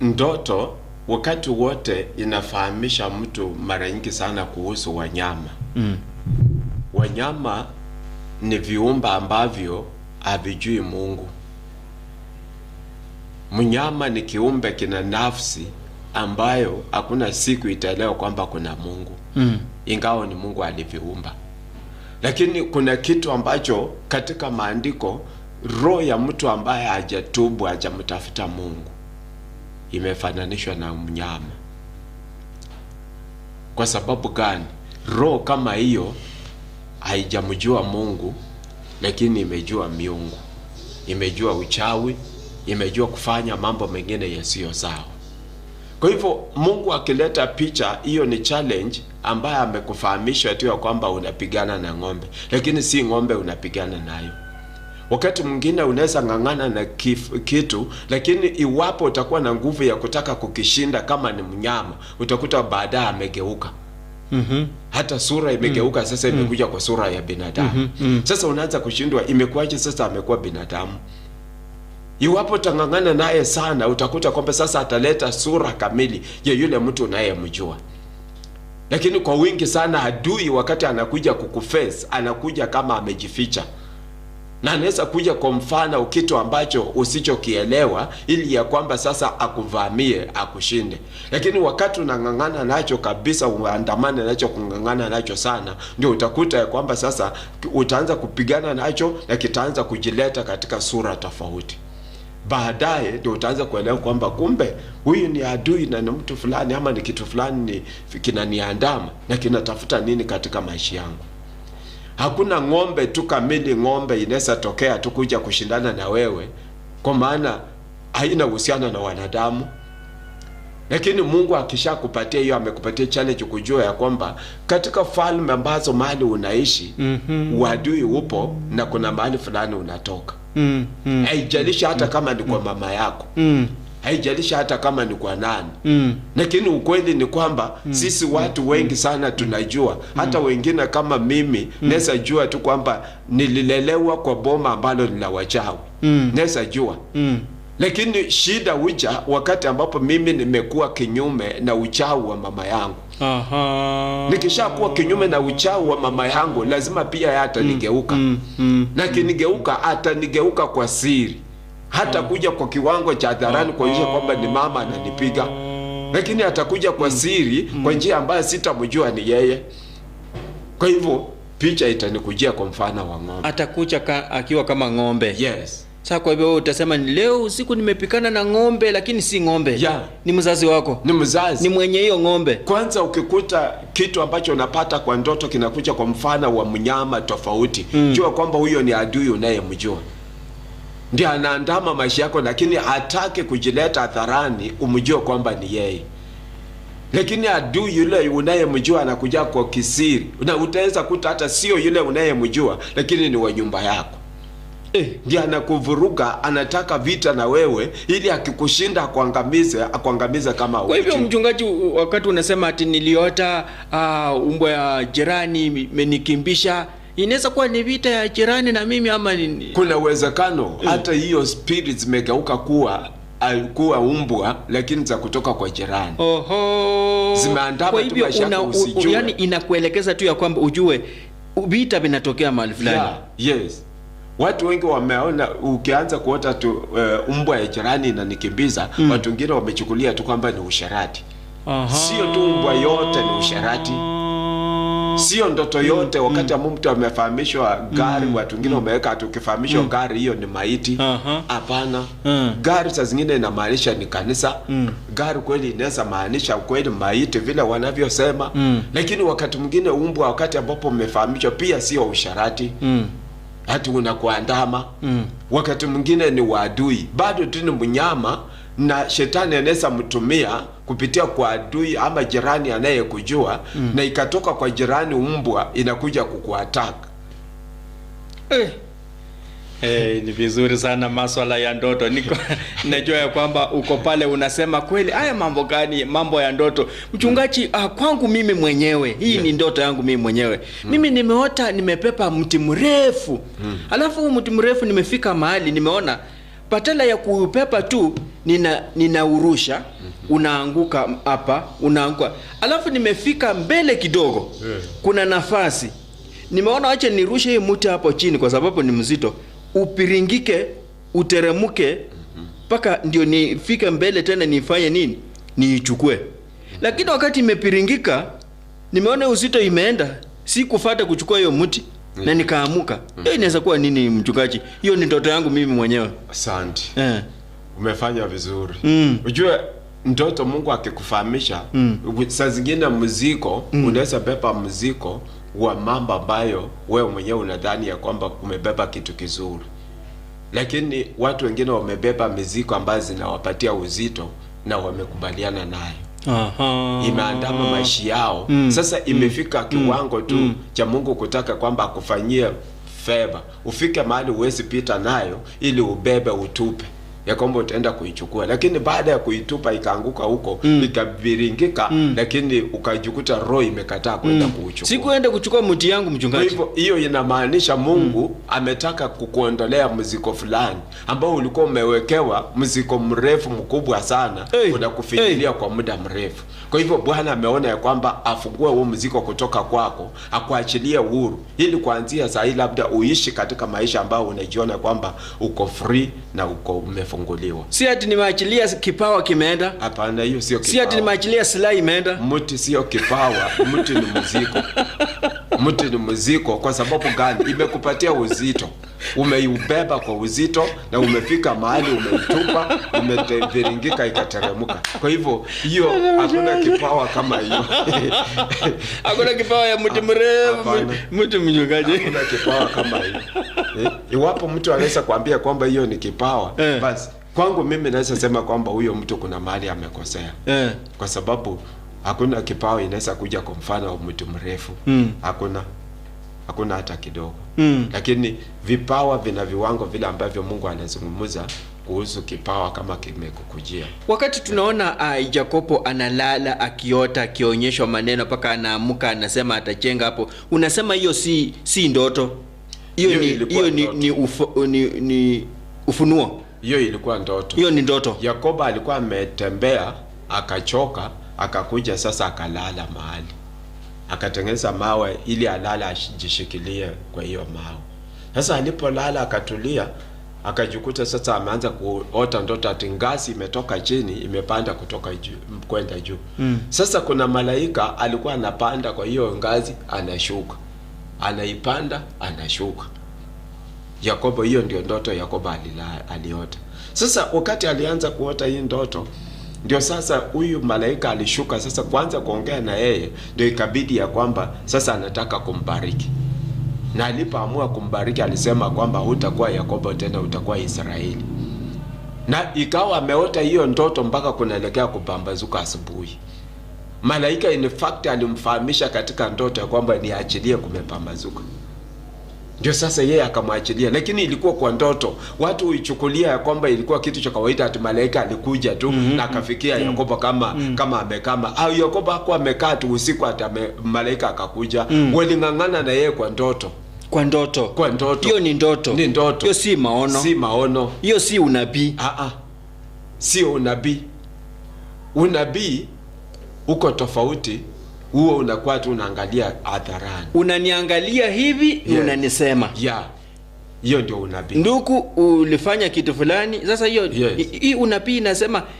Ndoto wakati wote inafahamisha mtu mara nyingi sana kuhusu wanyama. Wanyama ni viumbe ambavyo havijui Mungu. Mnyama ni kiumbe kina nafsi ambayo hakuna siku itaelewa kwamba kuna Mungu. Ingawa ni Mungu aliviumba. Lakini kuna kitu ambacho katika maandiko roho ya mtu ambaye hajatubu, hajamtafuta Mungu imefananishwa na mnyama. Kwa sababu gani? Roho kama hiyo haijamjua Mungu, lakini imejua miungu, imejua uchawi, imejua kufanya mambo mengine yasiyo sawa. Kwa hivyo Mungu akileta picha hiyo ni challenge ambaye amekufahamisha tu ya kwamba unapigana na ng'ombe, lakini si ng'ombe unapigana nayo. Wakati mwingine unaweza ng'ang'ana na kitu, lakini iwapo utakuwa na nguvu ya kutaka kukishinda kama ni mnyama, utakuta baadaye amegeuka. Hata sura imegeuka, sasa imekuja kwa sura ya binadamu. Sasa unaanza kushindwa, imekuwaje sasa amekuwa binadamu? Iwapo utang'ang'ana naye sana, utakuta kwamba sasa ataleta sura kamili ya yule mtu unayemjua. Lakini kwa wingi sana adui wakati anakuja kukuface, anakuja kama amejificha. Na anaweza kuja kwa mfano kitu ambacho usichokielewa, ili ya kwamba sasa akuvamie, akushinde. Lakini wakati unang'ang'ana nacho kabisa, uandamane nacho, kung'ang'ana nacho sana, ndio utakuta ya kwamba sasa utaanza kupigana nacho na kitaanza kujileta katika sura tofauti. Baadaye ndio utaanza kuelewa kwamba kumbe huyu ni adui na ni mtu fulani ama ni kitu fulani ni kinaniandama na kinatafuta nini katika maisha yangu. Hakuna ng'ombe tu kamili, ng'ombe inaweza tokea tu kuja kushindana na wewe, kwa maana haina uhusiano na wanadamu. Lakini Mungu akishakupatia hiyo, amekupatia challenge kujua ya kwamba katika falme ambazo mahali unaishi, uadui upo na kuna mahali fulani unatoka. Haijalishi hata kama ni kwa mama yako. Haijalishi hata kama ni kwa nani. Lakini ukweli ni kwamba sisi watu wengi sana tunajua. Hata wengine kama mimi naweza jua tu kwamba nililelewa kwa boma ambalo ni la wachawi. Naweza jua. Lakini shida huja wakati ambapo mimi nimekuwa kinyume na uchawi wa mama yangu. Nikishakuwa kinyume na uchawi wa mama yangu, lazima pia yeye atanigeuka. Na akinigeuka, atanigeuka kwa siri. Hata kuja kwa kiwango cha hadharani kuonyesha kwamba ni mama ananipiga. Lakini atakuja kwa siri, kwa njia ambayo sitamjua ni yeye. Kwa hivyo picha itanikujia kwa mfano wa ng'ombe. Atakuja akiwa kama ng'ombe. Yes. Sasa kwa hivyo wewe utasema ni leo usiku nimepikana na ng'ombe, lakini si ng'ombe. Yeah. Ni mzazi wako. Ni mzazi. Ni mwenye hiyo ng'ombe. Kwanza ukikuta kitu ambacho unapata kwa ndoto kinakuja kwa mfano wa mnyama tofauti, jua kwamba huyo ni adui unayemjua, ndiye anaandama maisha yako, lakini hataki kujileta hadharani umjue kwamba ni yeye. Lakini adui yule unayemjua anakuja kwa kisiri, na utaweza kuta hata sio yule unayemjua, lakini ni wa nyumba yako ndiye anakuvuruga, anataka vita na wewe, ili akikushinda akuangamize, akuangamize kama Kwa hivyo hujui. mchungaji, wakati unasema ati niliota umbwa ya jirani imenikimbisha, inaweza kuwa ni vita ya jirani na mimi ama ni... Kuna uwezekano hata hiyo spirit zimegeuka kuwa umbwa, lakini za kutoka kwa jirani. Oho. Zimeandama Kwa tu hivyo maisha yako usijue. yani inakuelekeza tu ya kwamba ujue vita vinatokea mahali fulani. Yeah, yes. Watu wengi wameona ukianza kuota tu umbwa ya jirani inanikimbiza, watu wengine wamechukulia tu kwamba ni usherati. Aha. Sio tu umbwa yote ni usherati. Sio ndoto yote wakati ambapo mtu amefahamishwa gari, watu wengine wameweka ati ukifahamishwa gari hiyo ni maiti. Aha. Hapana. Mm. Gari saa zingine inamaanisha ni kanisa. Gari kweli inaweza maanisha kweli maiti vile wanavyosema. Lakini wakati mwingine umbwa, wakati ambapo umefahamishwa pia sio usharati. Hati unakuandama. Wakati mwingine ni waadui, bado tu ni mnyama, na shetani anaweza mtumia kupitia kwa adui ama jirani anayekujua, na ikatoka kwa jirani umbwa inakuja kukuataka. Ni vizuri sana maswala ya ndoto. Niko najua ya kwamba uko pale unasema kweli haya mambo gani, mambo ya ndoto. Mchungaji, kwangu mimi mwenyewe hii ni ndoto yangu mimi mwenyewe. Mimi nimeota nimepepa mti mrefu. Alafu huu mti mrefu nimefika mahali nimeona badala ya kuupepa tu ninaurusha, unaanguka hapa, unaanguka. Alafu nimefika mbele kidogo. Kuna nafasi. Nimeona acha nirushe hii mti hapo chini kwa sababu ni mzito, upiringike, uteremuke mpaka ndio nifike mbele tena nifanye nini, niichukue. Lakini wakati imepiringika, nimeona uzito imeenda, sikufata kuchukua hiyo mti na nikaamuka. Hiyo inaweza kuwa nini, mchungaji? Hiyo ni ndoto yangu mimi mwenyewe. Asante. Umefanya vizuri. Ujue ndoto Mungu akikufahamisha, saa zingine mzigo, unaweza beba mzigo wa mambo ambayo wewe mwenyewe unadhani ya kwamba umebeba kitu kizuri, lakini watu wengine wamebeba mizigo ambayo zinawapatia uzito na wamekubaliana nayo. Imeandama maisha yao. Sasa imefika kiwango tu cha Mungu kutaka kwamba akufanyie favor, ufike mahali huwezi pita nayo ili ubebe utupe, ya kwamba utaenda kuichukua, lakini baada ya kuitupa ikaanguka huko, ikaviringika, lakini ukajikuta roho imekataa kwenda kuuchukua. Sikuenda kuchukua mti yangu, Kwa mchungaji. hivyo hiyo inamaanisha Mungu ametaka kukuondolea mzigo fulani ambao ulikuwa umewekewa, mzigo mrefu mkubwa sana, unakufinyilia kwa muda mrefu. Kwa hivyo Bwana ameona ya kwamba afungue huo mzigo kutoka kwako, akuachilie uhuru, ili kuanzia saa hii labda uishi katika maisha ambayo unajiona kwamba uko free na uko umefunguliwa. Si ati nimeachilia kipawa kimeenda. Hapana, hiyo sio Si ati kipawa. nimeachilia silaha imeenda. Mti sio kipawa, mti ni mzigo. Mti ni mzigo kwa sababu gani? Imekupatia uzito, umeibeba kwa uzito na umefika mahali umeitupa, umeviringika ikateremka. Kwa hivyo hiyo hakuna kipawa kama hiyo. Hakuna kipawa ya mti mrefu, Hapana. mti mchungaji. Hakuna kipawa kama hiyo. Iwapo mtu anaweza kuambia kwamba hiyo ni kipawa, basi kwangu mimi naweza sema kwamba huyo mtu kuna mahali amekosea. Kwa sababu hakuna kipawa inaweza kuja kwa mfano wa mtu mrefu. Hakuna hata kidogo. Lakini vipawa vina viwango vile ambavyo Mungu anazungumza kuhusu kipawa kama kimekukujia. Wakati tunaona Jakobo analala akiota akionyeshwa maneno mpaka anaamuka anasema atajenga hapo, unasema hiyo si ndoto. Hiyo Hiyo ilikuwa ndoto. ni ufunuo. Hiyo ilikuwa ndoto. Hiyo ni ndoto. Yakobo alikuwa ametembea akachoka, akakuja sasa akalala mahali, akatengeneza mawe ili alale ajishikilie kwa hiyo mawe. Sasa alipolala akatulia, akajikuta sasa ameanza kuota ndoto ati ngazi imetoka chini imepanda kutoka juu kwenda juu. Sasa kuna malaika alikuwa anapanda kwa hiyo ngazi, anashuka, anaipanda, anashuka. Yakobo, hiyo ndio ndoto Yakobo aliota. Sasa wakati alianza kuota hii ndoto, ndio sasa huyu malaika alishuka sasa kwanza kuongea na yeye, ndio ikabidi ya kwamba sasa anataka kumbariki. Na alipoamua kumbariki alisema kwamba hutakuwa Yakobo tena, utakuwa Israeli. Na ikawa ameota hiyo ndoto mpaka kunaelekea kupambazuka asubuhi. Malaika in fact alimfahamisha katika ndoto ya kwamba niachilie, kumepambazuka. Ndio sasa yeye akamwachilia, lakini ilikuwa kwa ndoto. Watu huichukulia ya kwamba ilikuwa kitu cha kawaida, ati malaika alikuja tu na akafikia Yakobo kama kama amekama. Au Yakobo hakuwa amekaa tu usiku ati malaika akakuja. Waling'ang'ana na yeye kwa ndoto. Kwa ndoto. Kwa ndoto. Hiyo ni ndoto. Ni ndoto. Hiyo si maono. Si maono. Hiyo si unabii. Sio unabii. Unabii uko tofauti. Huo unakuwa tu unaangalia hadharani. Unaniangalia hivi, Yes. unanisema. Yeah. Hiyo ndio unabii. Ndugu, ulifanya kitu fulani. Sasa hiyo Yes. hii unabii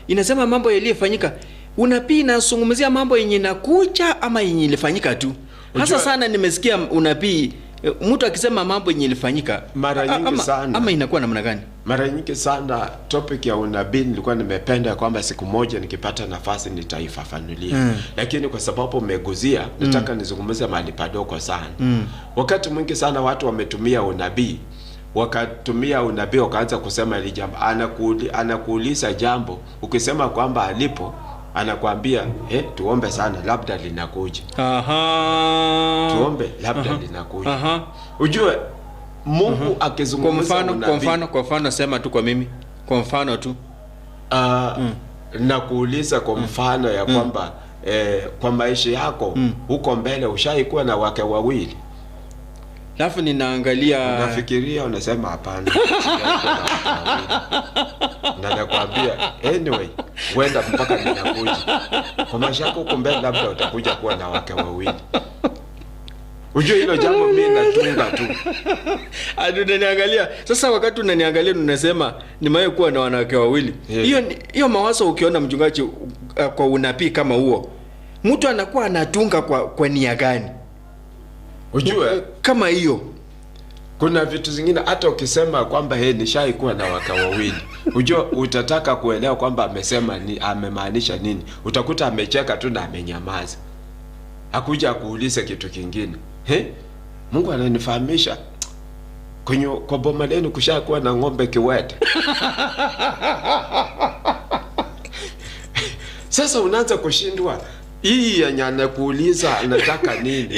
inasema mambo yaliyofanyika. Unabii inazungumzia mambo yenye inakuja ama yenye ilifanyika tu. Hasa sana nimesikia unabii mtu akisema mambo yenye ilifanyika mara nyingi sana. Ama inakuwa namna gani? Mara nyingi sana topic ya unabii nilikuwa nimependa kwamba siku moja nikipata nafasi nitaifafanulia. Lakini kwa sababu umeguzia, nataka nizungumze mahali padogo sana. Wakati mwingi sana watu wametumia unabii, wakatumia unabii wakaanza kusema hili jambo. Anakuuliza jambo, ukisema kwamba alipo, anakuambia tuombe sana labda linakuja. Tuombe labda linakuja. Ujue Mungu akizungumza Kwa mfano sema tu kwa mimi. Kwa mfano tu. Na kuuliza kwa mfano ya kwamba kwa maisha yako huko mbele ushaikuwa na wake wawili. Alafu ninaangalia, unafikiria unasema hapana. Na nakwambia anyway, wenda mpaka ninakuja. Kwa maisha yako huko mbele labda utakuja kuwa na wake wawili. Ujue hilo jambo mimi natunga tu. Unaniangalia. Sasa wakati unaniangalia unasema nimewahi kuwa na wanawake wawili. Yeah. Hiyo mawazo ukiona mchungaji kwa unabii kama huo, mtu anakuwa anatunga kwa nia gani? Ujue kama hiyo kuna vitu zingine hata ukisema kwamba nishaikuwa na wake wawili, ujue utataka kuelewa kwamba amesema ni amemaanisha nini. Utakuta amecheka tu na amenyamaza. Hakuja kuuliza kitu kingine. Mungu ananifahamisha kwenye kwa boma lenu kushakuwa na ng'ombe kiwete. Sasa unaanza kushindwa. Hii yenye anakuuliza anataka nini?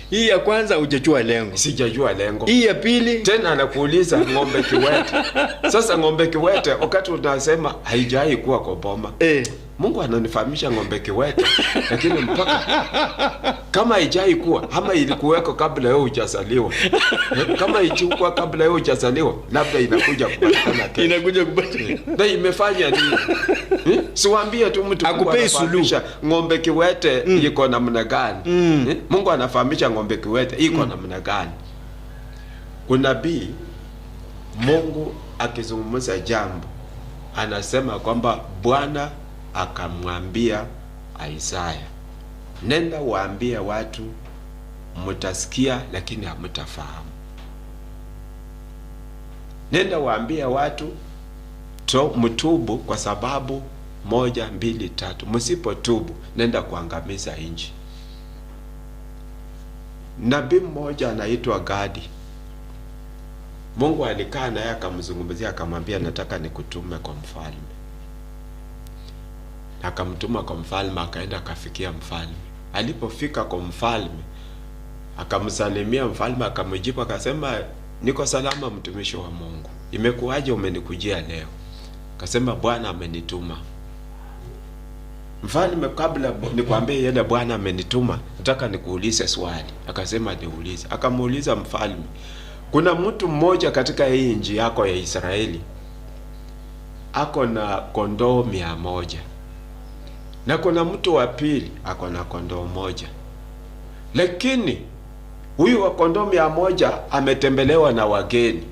Hii ya kwanza hujajua lengo. Sijajua lengo. Hii ya pili tena anakuuliza ng'ombe kiwete. Sasa ng'ombe kiwete wakati unasema haijai kuwa kwa boma. Mungu ananifahamisha ng'ombe kiwete, lakini mpaka kama haijai kuwa ama ilikuweko kabla wewe hujazaliwa. Kama ilikuwa kabla wewe hujazaliwa, labda inakuja kupatikana kesho. Inakuja kupatikana. Na imefanya nini? Siwaambie tu mtu akupei suluhu. Ng'ombe kiwete iko namna gani? Mungu anafahamisha ng'ombe kiwete iko namna gani? Unabii, Mungu akizungumza jambo anasema kwamba Bwana akamwambia Isaya, nenda waambie watu mtasikia lakini hamtafahamu. Nenda waambie watu mtubu kwa sababu 1, 2, 3. Msipotubu nenda kuangamiza nchi. Nabii mmoja anaitwa Gadi. Mungu alikaa naye akamzungumzia akamwambia nataka nikutume kwa mfalme. Akamtuma kwa mfalme, akaenda akafikia mfalme. Alipofika kwa mfalme akamsalimia mfalme, akamjibu akasema niko salama mtumishi wa Mungu. Imekuwaje umenikujia leo? Akasema Bwana amenituma. Mfalme, kabla nikwambie yale Bwana amenituma, nataka nikuulize swali. Akasema niulize. Akamuuliza mfalme, kuna mtu mmoja katika hii nchi yako ya Israeli ako na kondoo 100. Na kuna mtu wa pili ako na kondoo 1. Lakini huyu wa kondoo 100 ametembelewa na wageni.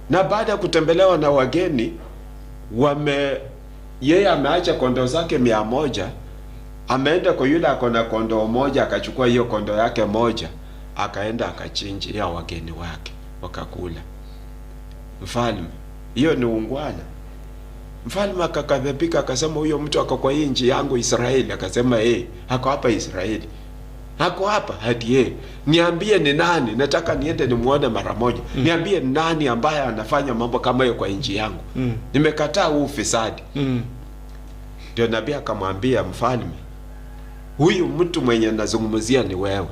Na baada ya kutembelewa na wageni, yeye ameacha kondoo zake 100, ameenda kwa yule ako na kondoo 1, akachukua hiyo kondoo yake 1, akaenda akachinjia wageni wake. Wakakula. Mfalme, hiyo ni ungwana. Mfalme akakadhabika, akasema huyo mtu ako kwa hii nchi yangu Israeli. Akasema eh, ako hapa Israeli, ako hapa hadi yeye. Niambie ni nani, nataka niende nimuone mara moja. Niambie ni nani ambaye anafanya mambo kama hiyo kwa nchi yangu. Nimekataa huu ufisadi. Ndio nabii akamwambia mfalme, huyu mtu mwenye nazungumzia ni wewe.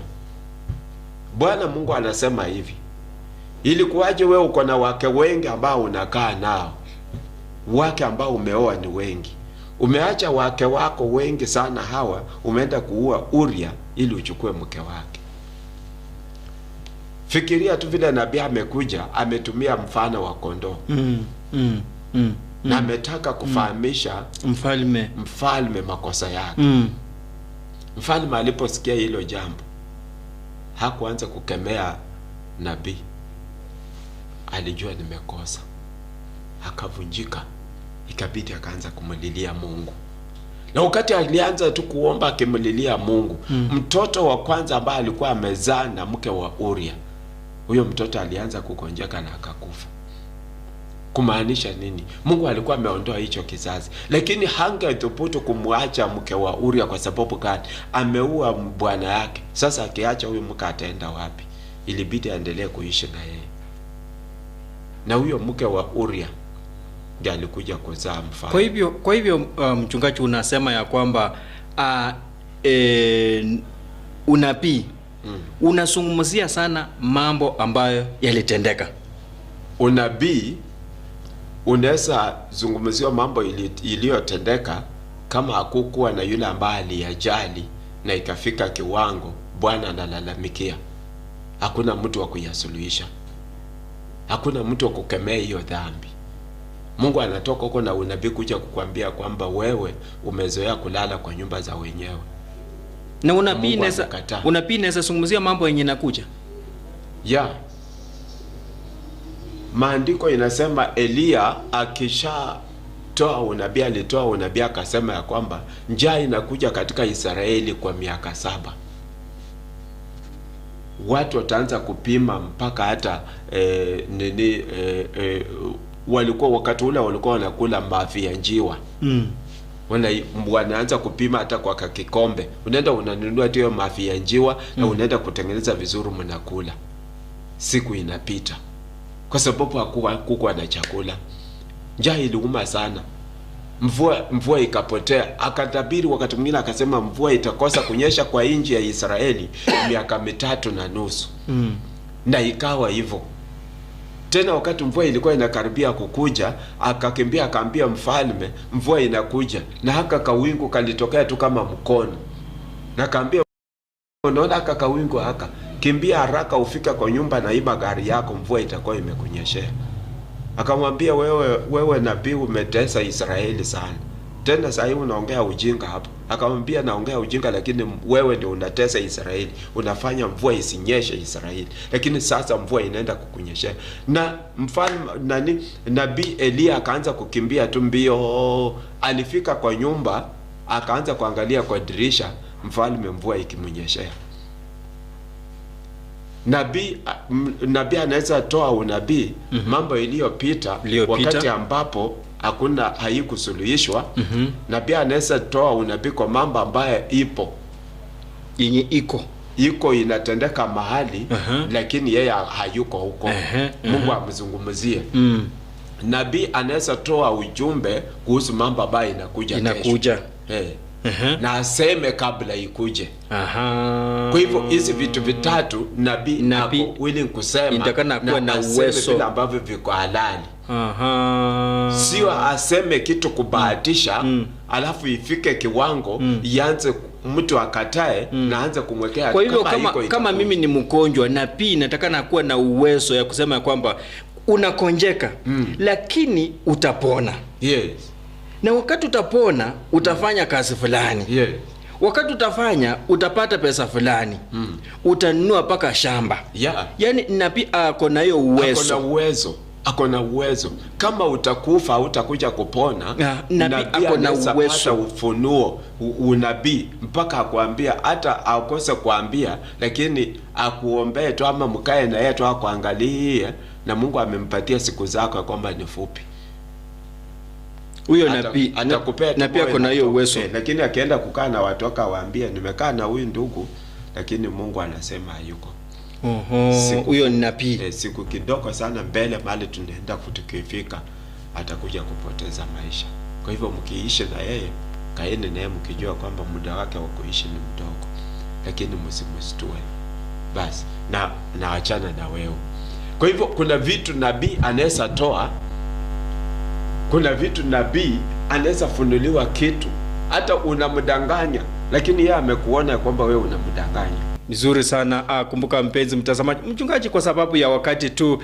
Bwana Mungu anasema hivi, ilikuwaje wewe uko na wake wengi ambao unakaa nao, wake ambao umeoa ni wengi, umeacha wake wako wengi sana hawa, umeenda kuua Uria ili uchukue mke wake. Fikiria tu vile nabii amekuja, ametumia mfano wa kondoo na ametaka kufahamisha Mfalme. mfalme makosa yake. Mfalme aliposikia hilo jambo hakuanza kukemea nabii, alijua nimekosa, akavunjika, ikabidi akaanza kumlilia Mungu. Na wakati alianza tu kuomba akimlilia Mungu, mtoto wa kwanza ambaye alikuwa amezaa na mke wa Uria, huyo mtoto alianza kugonjeka na akakufa. Kumaanisha nini? Mungu alikuwa ameondoa hicho kizazi, lakini hangethubutu kumwacha mke wa Uria. Kwa sababu gani? Ameua bwana yake. Sasa akiacha huyu mke ataenda wapi? Ilibidi aendelee kuishi na yeye, na huyo mke wa Uria ndiye alikuja kuzaa mfalme. Kwa hivyo mchungaji, unasema ya kwamba unabii unazungumzia sana mambo ambayo yalitendeka. Unabii unaweza zungumziwa mambo iliyotendeka kama hakukuwa na yule ambaye aliyajali na ikafika kiwango Bwana analalamikia. Hakuna mtu wa kuyasuluhisha, hakuna mtu wa kukemea hiyo dhambi. Mungu anatoka huko na unabii kuja kukwambia kwamba wewe umezoea kulala kwa nyumba za wenyewe. Na unabii Mungu inaweza amekataa. unabii inaweza zungumzia mambo yenye inakuja. Ya, maandiko inasema Eliya akishatoa unabii, alitoa unabii akasema ya kwamba njaa inakuja katika Israeli kwa miaka 7. Watu wataanza kupima mpaka hata nini walikuwa wakati ule walikuwa wanakula mavi ya njiwa. Wanaanza kupima hata kwa kakikombe, unaenda unanunua tu hiyo mavi ya njiwa na unaenda kutengeneza vizuri, mnakula. Siku inapita kwa sababu hakuwa na chakula. Njaa iliuma sana, mvua ikapotea. Akatabiri wakati mwingine akasema mvua itakosa kunyesha kwa nchi ya Israeli miaka 3.5 na ikawa hivyo. Tena wakati mvua ilikuwa inakaribia kukuja, akakimbia akaambia mfalme, mvua inakuja, na haka kawingu kalitokea tu kama mkono, na akaambia, unaona haka kawingu haka, kimbia haraka ufika kwa nyumba na iba gari yako, mvua itakuwa imekunyeshea. Akamwambia, wewe nabii umetesa Israeli sana, tena sasa hivi unaongea ujinga hapo. Akamwambia, naongea ujinga, lakini wewe ndio unatesa Israeli, unafanya mvua isinyeshe Israeli, lakini sasa mvua inaenda kukunyeshea. Na mfalme nani, nabii Eliya akaanza kukimbia tu mbio, alifika kwa nyumba akaanza kuangalia kwa dirisha, mfalme mvua ikimnyeshea. Nabii anaweza toa unabii mambo iliyopita, Iliyopita. wakati ambapo hakuna haikusuluhishwa. Nabii anaweza toa unabii kwa mambo ambayo ipo Yenye iko iko inatendeka mahali lakini yeye hayuko huko. Mungu amzungumzie. Nabii anaweza toa ujumbe kuhusu mambo ambayo inakuja kesho. Inakuja. Na aseme kabla ikuje. Kwa hivyo hizi vitu vitatu nabii Nabii ako willing kusema inatakana kuwa na aseme uwezo. vile ambavyo viko halali, sio aseme kitu kubahatisha alafu ifike kiwango ianze mtu akatae na aanze kumwekea. Kwa hivyo kama, iko kama itakuja. mimi ni mgonjwa na pia natakana kuwa na uwezo ya kusema ya kwamba unakonjeka lakini utapona. Na wakati utapona utafanya kazi fulani. Wakati utafanya utapata pesa fulani. Utanunua mpaka shamba. Yaani nabii ako na hiyo Ako na uwezo. uwezo. Ako na uwezo. Kama utakufa hautakuja kupona, Nabii ako na anaweza uwezo. pata ufunuo, unabii mpaka akuambia, hata akose kuambia, lakini akuombee tu ama mkae na yeye tu akuangalie, na Mungu amempatia siku zako ya kwamba ni fupi. Huyo nabii Atakupea tu na pia moyo kuna hiyo na uwezo. Lakini akienda kukaa na watu akawaambia nimekaa na huyu ndugu, lakini Mungu anasema hayuko. Oho, huyo ni nabii. Siku kidogo sana mbele mahali tunaenda kutukifika atakuja kupoteza maisha. Kwa hivyo mkiishi na yeye, kaeni naye mkijua kwamba muda wake wa kuishi ni mdogo, lakini msimshtue. Basi na achana na wewe. Kwa hivyo kuna vitu nabii anaweza toa, kuna vitu nabii anaweza funuliwa kitu, hata unamdanganya, lakini yeye amekuona kwamba wewe unamdanganya. Vizuri sana. Kumbuka mpenzi mtazamaji, mchungaji, kwa sababu ya wakati tu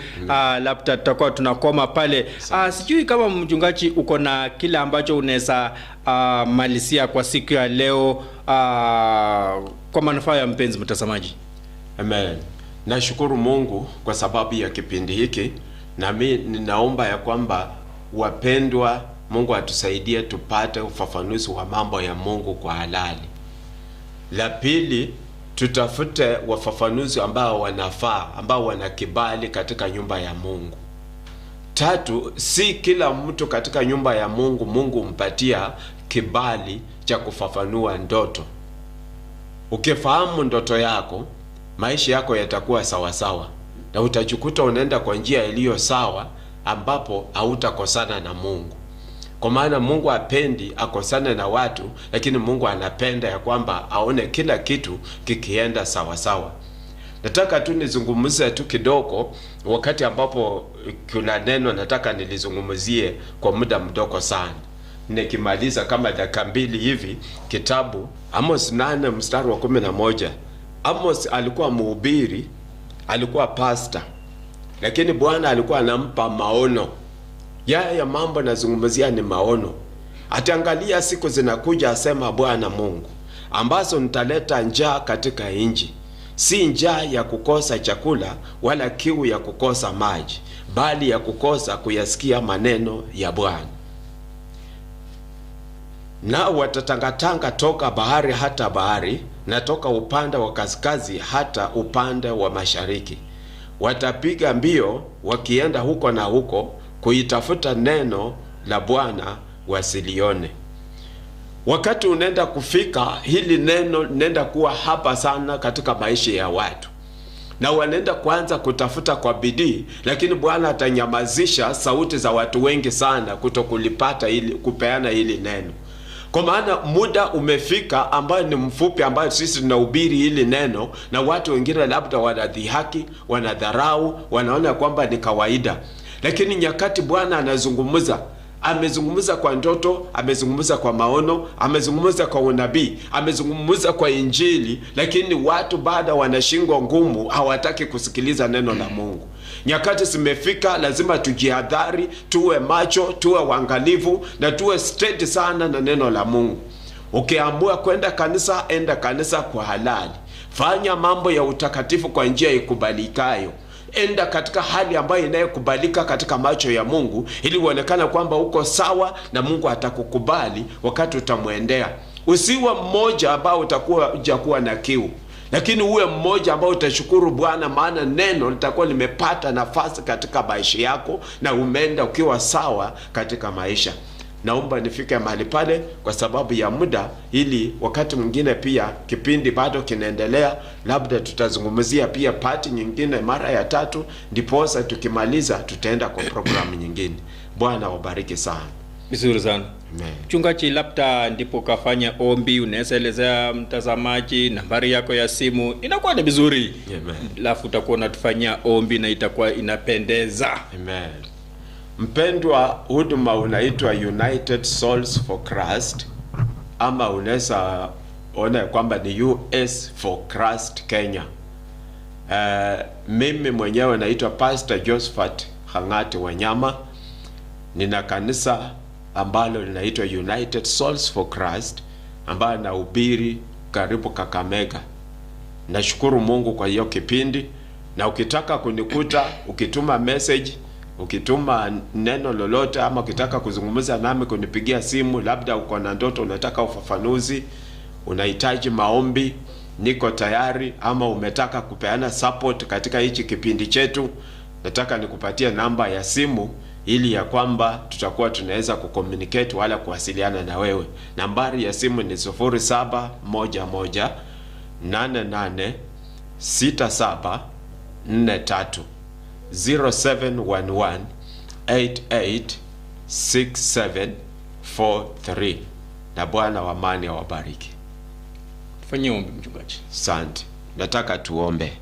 labda tutakuwa tunakoma pale. Sijui kama mchungaji uko na kile ambacho unaweza malizia kwa siku ya leo kwa manufaa ya mpenzi mtazamaji. Amen. Nashukuru Mungu kwa sababu ya kipindi hiki, na mi ninaomba ya kwamba wapendwa, Mungu atusaidie tupate ufafanuzi wa mambo ya Mungu kwa halali. La pili, tutafute wafafanuzi ambao wanafaa, ambao wana kibali katika nyumba ya Mungu. Tatu, si kila mtu katika nyumba ya Mungu Mungu humpatia kibali cha kufafanua ndoto. Ukifahamu ndoto yako, maisha yako yatakuwa sawasawa, na utajikuta unaenda kwa njia iliyo sawa, ambapo hautakosana na Mungu. Kwa maana Mungu hapendi akosane na watu, lakini Mungu anapenda ya kwamba aone kila kitu kikienda sawasawa. Nataka tu nizungumze tu kidogo, wakati ambapo kuna neno nataka nilizungumzie kwa muda mdogo sana. Nikimaliza kama dakika 2 hivi, kitabu Amos 8 mstari wa 11. Amos alikuwa mhubiri, alikuwa pastor, lakini Bwana alikuwa anampa maono. Yaya mambo nazungumzia ni maono. Ataangalia siku zinakuja, asema Bwana Mungu, ambazo nitaleta njaa katika nchi. Si njaa ya kukosa chakula wala kiu ya kukosa maji, bali ya kukosa kuyasikia maneno ya Bwana. Nao watatangatanga toka bahari hata bahari, na toka upande wa kaskazi hata upande wa mashariki. Watapiga mbio wakienda huko na huko kuitafuta neno la Bwana wasilione. Wakati unaenda kufika, hili neno linaenda kuwa hapa sana katika maisha ya watu, na wanaenda kuanza kutafuta kwa bidii, lakini Bwana atanyamazisha sauti za watu wengi sana kutokulipata ili kupeana hili neno. Kwa maana muda umefika ambayo ni mfupi, ambayo sisi tunahubiri hili neno, na watu wengine labda wanadhihaki, wanadharau, wanaona kwamba ni kawaida. Lakini nyakati Bwana anazungumza, amezungumza kwa ndoto, amezungumza kwa maono, amezungumza kwa unabii, amezungumza kwa Injili, lakini watu bado wana shingo ngumu, hawataki kusikiliza neno la Mungu. Nyakati zimefika, lazima tujihadhari, tuwe macho, tuwe waangalifu na tuwe steady sana na neno la Mungu. Ukiamua kwenda kanisa, enda kanisa kwa halali. Fanya mambo ya utakatifu kwa njia ikubalikayo. Enda katika hali ambayo inayokubalika katika macho ya Mungu, ili uonekane kwamba uko sawa na Mungu atakukubali wakati utamwendea. Usiwe mmoja ambao utakuwa hujakuwa na kiu, lakini uwe mmoja ambao utashukuru Bwana, maana neno litakuwa limepata nafasi katika maisha yako na umeenda ukiwa sawa katika maisha. Naomba nifike mahali pale kwa sababu ya muda, ili wakati mwingine pia kipindi bado kinaendelea, labda tutazungumzia pia pati nyingine mara ya tatu, ndiposa tukimaliza tutaenda kwa programu nyingine. Bwana wabariki sana. Vizuri sana. Amen. Mchungaji, labda ndipo kafanya ombi, unaweza elezea mtazamaji nambari yako ya simu, inakuwa ni vizuri. Amen. Alafu utakuwa unatufanyia ombi na itakuwa inapendeza. Amen. Mpendwa, huduma unaitwa United Souls for Christ, ama unaweza ona kwamba ni US for Christ Kenya. Mimi mwenyewe naitwa Pastor Josephat Hangati Wanyama. Nina kanisa ambalo linaitwa United Souls for Christ ambayo nahubiri karibu Kakamega. Nashukuru Mungu kwa hiyo kipindi, na ukitaka kunikuta ukituma message Ukituma neno lolote ama ukitaka kuzungumza nami, kunipigia simu, labda uko na ndoto unataka ufafanuzi, unahitaji maombi, niko tayari. Ama umetaka kupeana support katika hichi kipindi chetu, nataka nikupatie namba ya simu ili ya kwamba tutakuwa tunaweza kucommunicate wala kuwasiliana na wewe. Nambari ya simu ni 0711 88 67 43, 0711 88 6743. Na Bwana wa amani awabariki. Fanyie ombi, mchungaji. Asante. Nataka tuombe.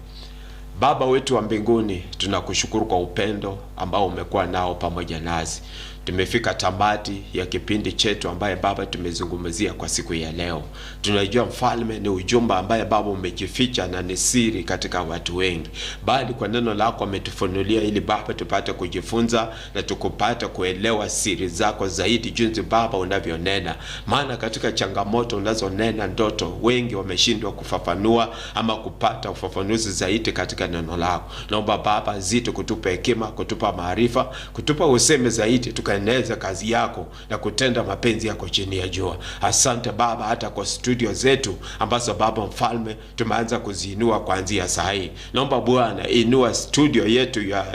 Baba wetu wa mbinguni, tunakushukuru kwa upendo ambao umekuwa nao pamoja nasi. Tumefika tamati ya kipindi chetu ambaye Baba tumezungumzia kwa siku ya leo. Tunajua Mfalme, ni ujumbe ambaye Baba umejificha na ni siri katika watu wengi, bali kwa neno lako ametufunulia ili Baba tupate kujifunza na tukupate kuelewa siri zako zaidi, jinsi Baba unavyonena. Maana katika changamoto unazonena ndoto, wengi wameshindwa kufafanua ama kupata ufafanuzi zaidi katika neno lako. Naomba Baba zidi kutupa hekima, kutupa maarifa, kutupa useme zaidi, tukaeneza kazi yako na kutenda mapenzi yako chini ya jua. Asante Baba, hata kwa studio zetu ambazo Baba Mfalme tumeanza kuziinua kuanzia saa hii. Naomba Bwana inua studio yetu ya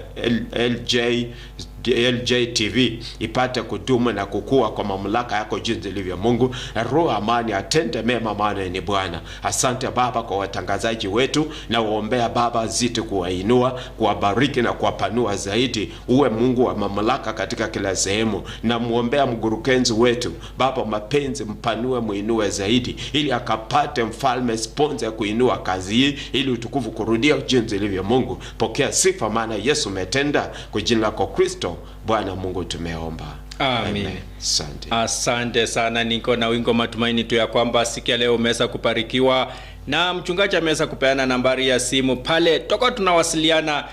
LJ TV ipate kudumu na kukua kwa mamlaka yako jinsi ilivyo Mungu, na Roho amani atende mema, maana ni Bwana. Asante Baba kwa watangazaji wetu, na waombea Baba zidi kuwainua, kuwabariki na kuwapanua zaidi. Uwe Mungu wa mamlaka katika kila sehemu, na muombea mkurugenzi wetu Baba mapenzi, mpanue, muinue zaidi, ili akapate Mfalme sponsor ya kuinua kazi hii, ili utukufu kurudia jinsi ilivyo Mungu. Pokea sifa, maana Yesu umetenda. Kwa jina lako Kristo Bwana Mungu tumeomba. Amen. Asante. Asante sana, niko na wingo matumaini tu ya kwamba siku ya leo umeweza kubarikiwa na mchungaji ameweza kupeana nambari ya simu pale, tutakuwa tunawasiliana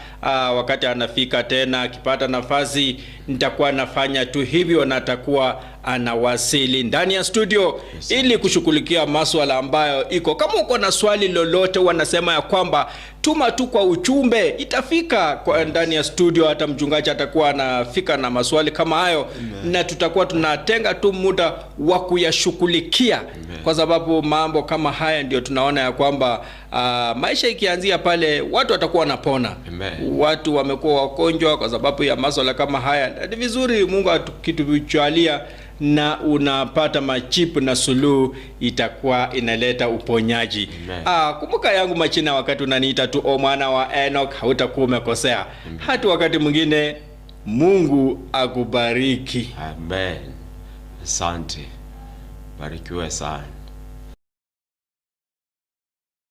wakati anafika tena, akipata nafasi nitakuwa nafanya tu hivyo na atakuwa anawasili ndani ya studio ili kushughulikia maswala ambayo iko. Kama uko na swali lolote, wanasema ya kwamba tuma tu kwa ujumbe, itafika kwa ndani ya studio. Hata mchungaji atakuwa anafika na maswali kama hayo, na tutakuwa tunatenga tu muda wa kuyashughulikia, kwa sababu mambo kama haya ndio tunaona ya kwamba maisha ikianzia pale watu watakuwa wanapona. Amen. Watu wamekuwa wagonjwa kwa sababu ya maswala kama haya. Ni vizuri Mungu akitujalia na unapata majibu na suluhu, itakuwa inaleta uponyaji. Amen. Kumbuka yangu machina, wakati unaniita tu o mwana wa Enoch, hautakuwa umekosea. Hata wakati mwingine, Mungu akubariki. Amen. Asante. Barikiwe sana.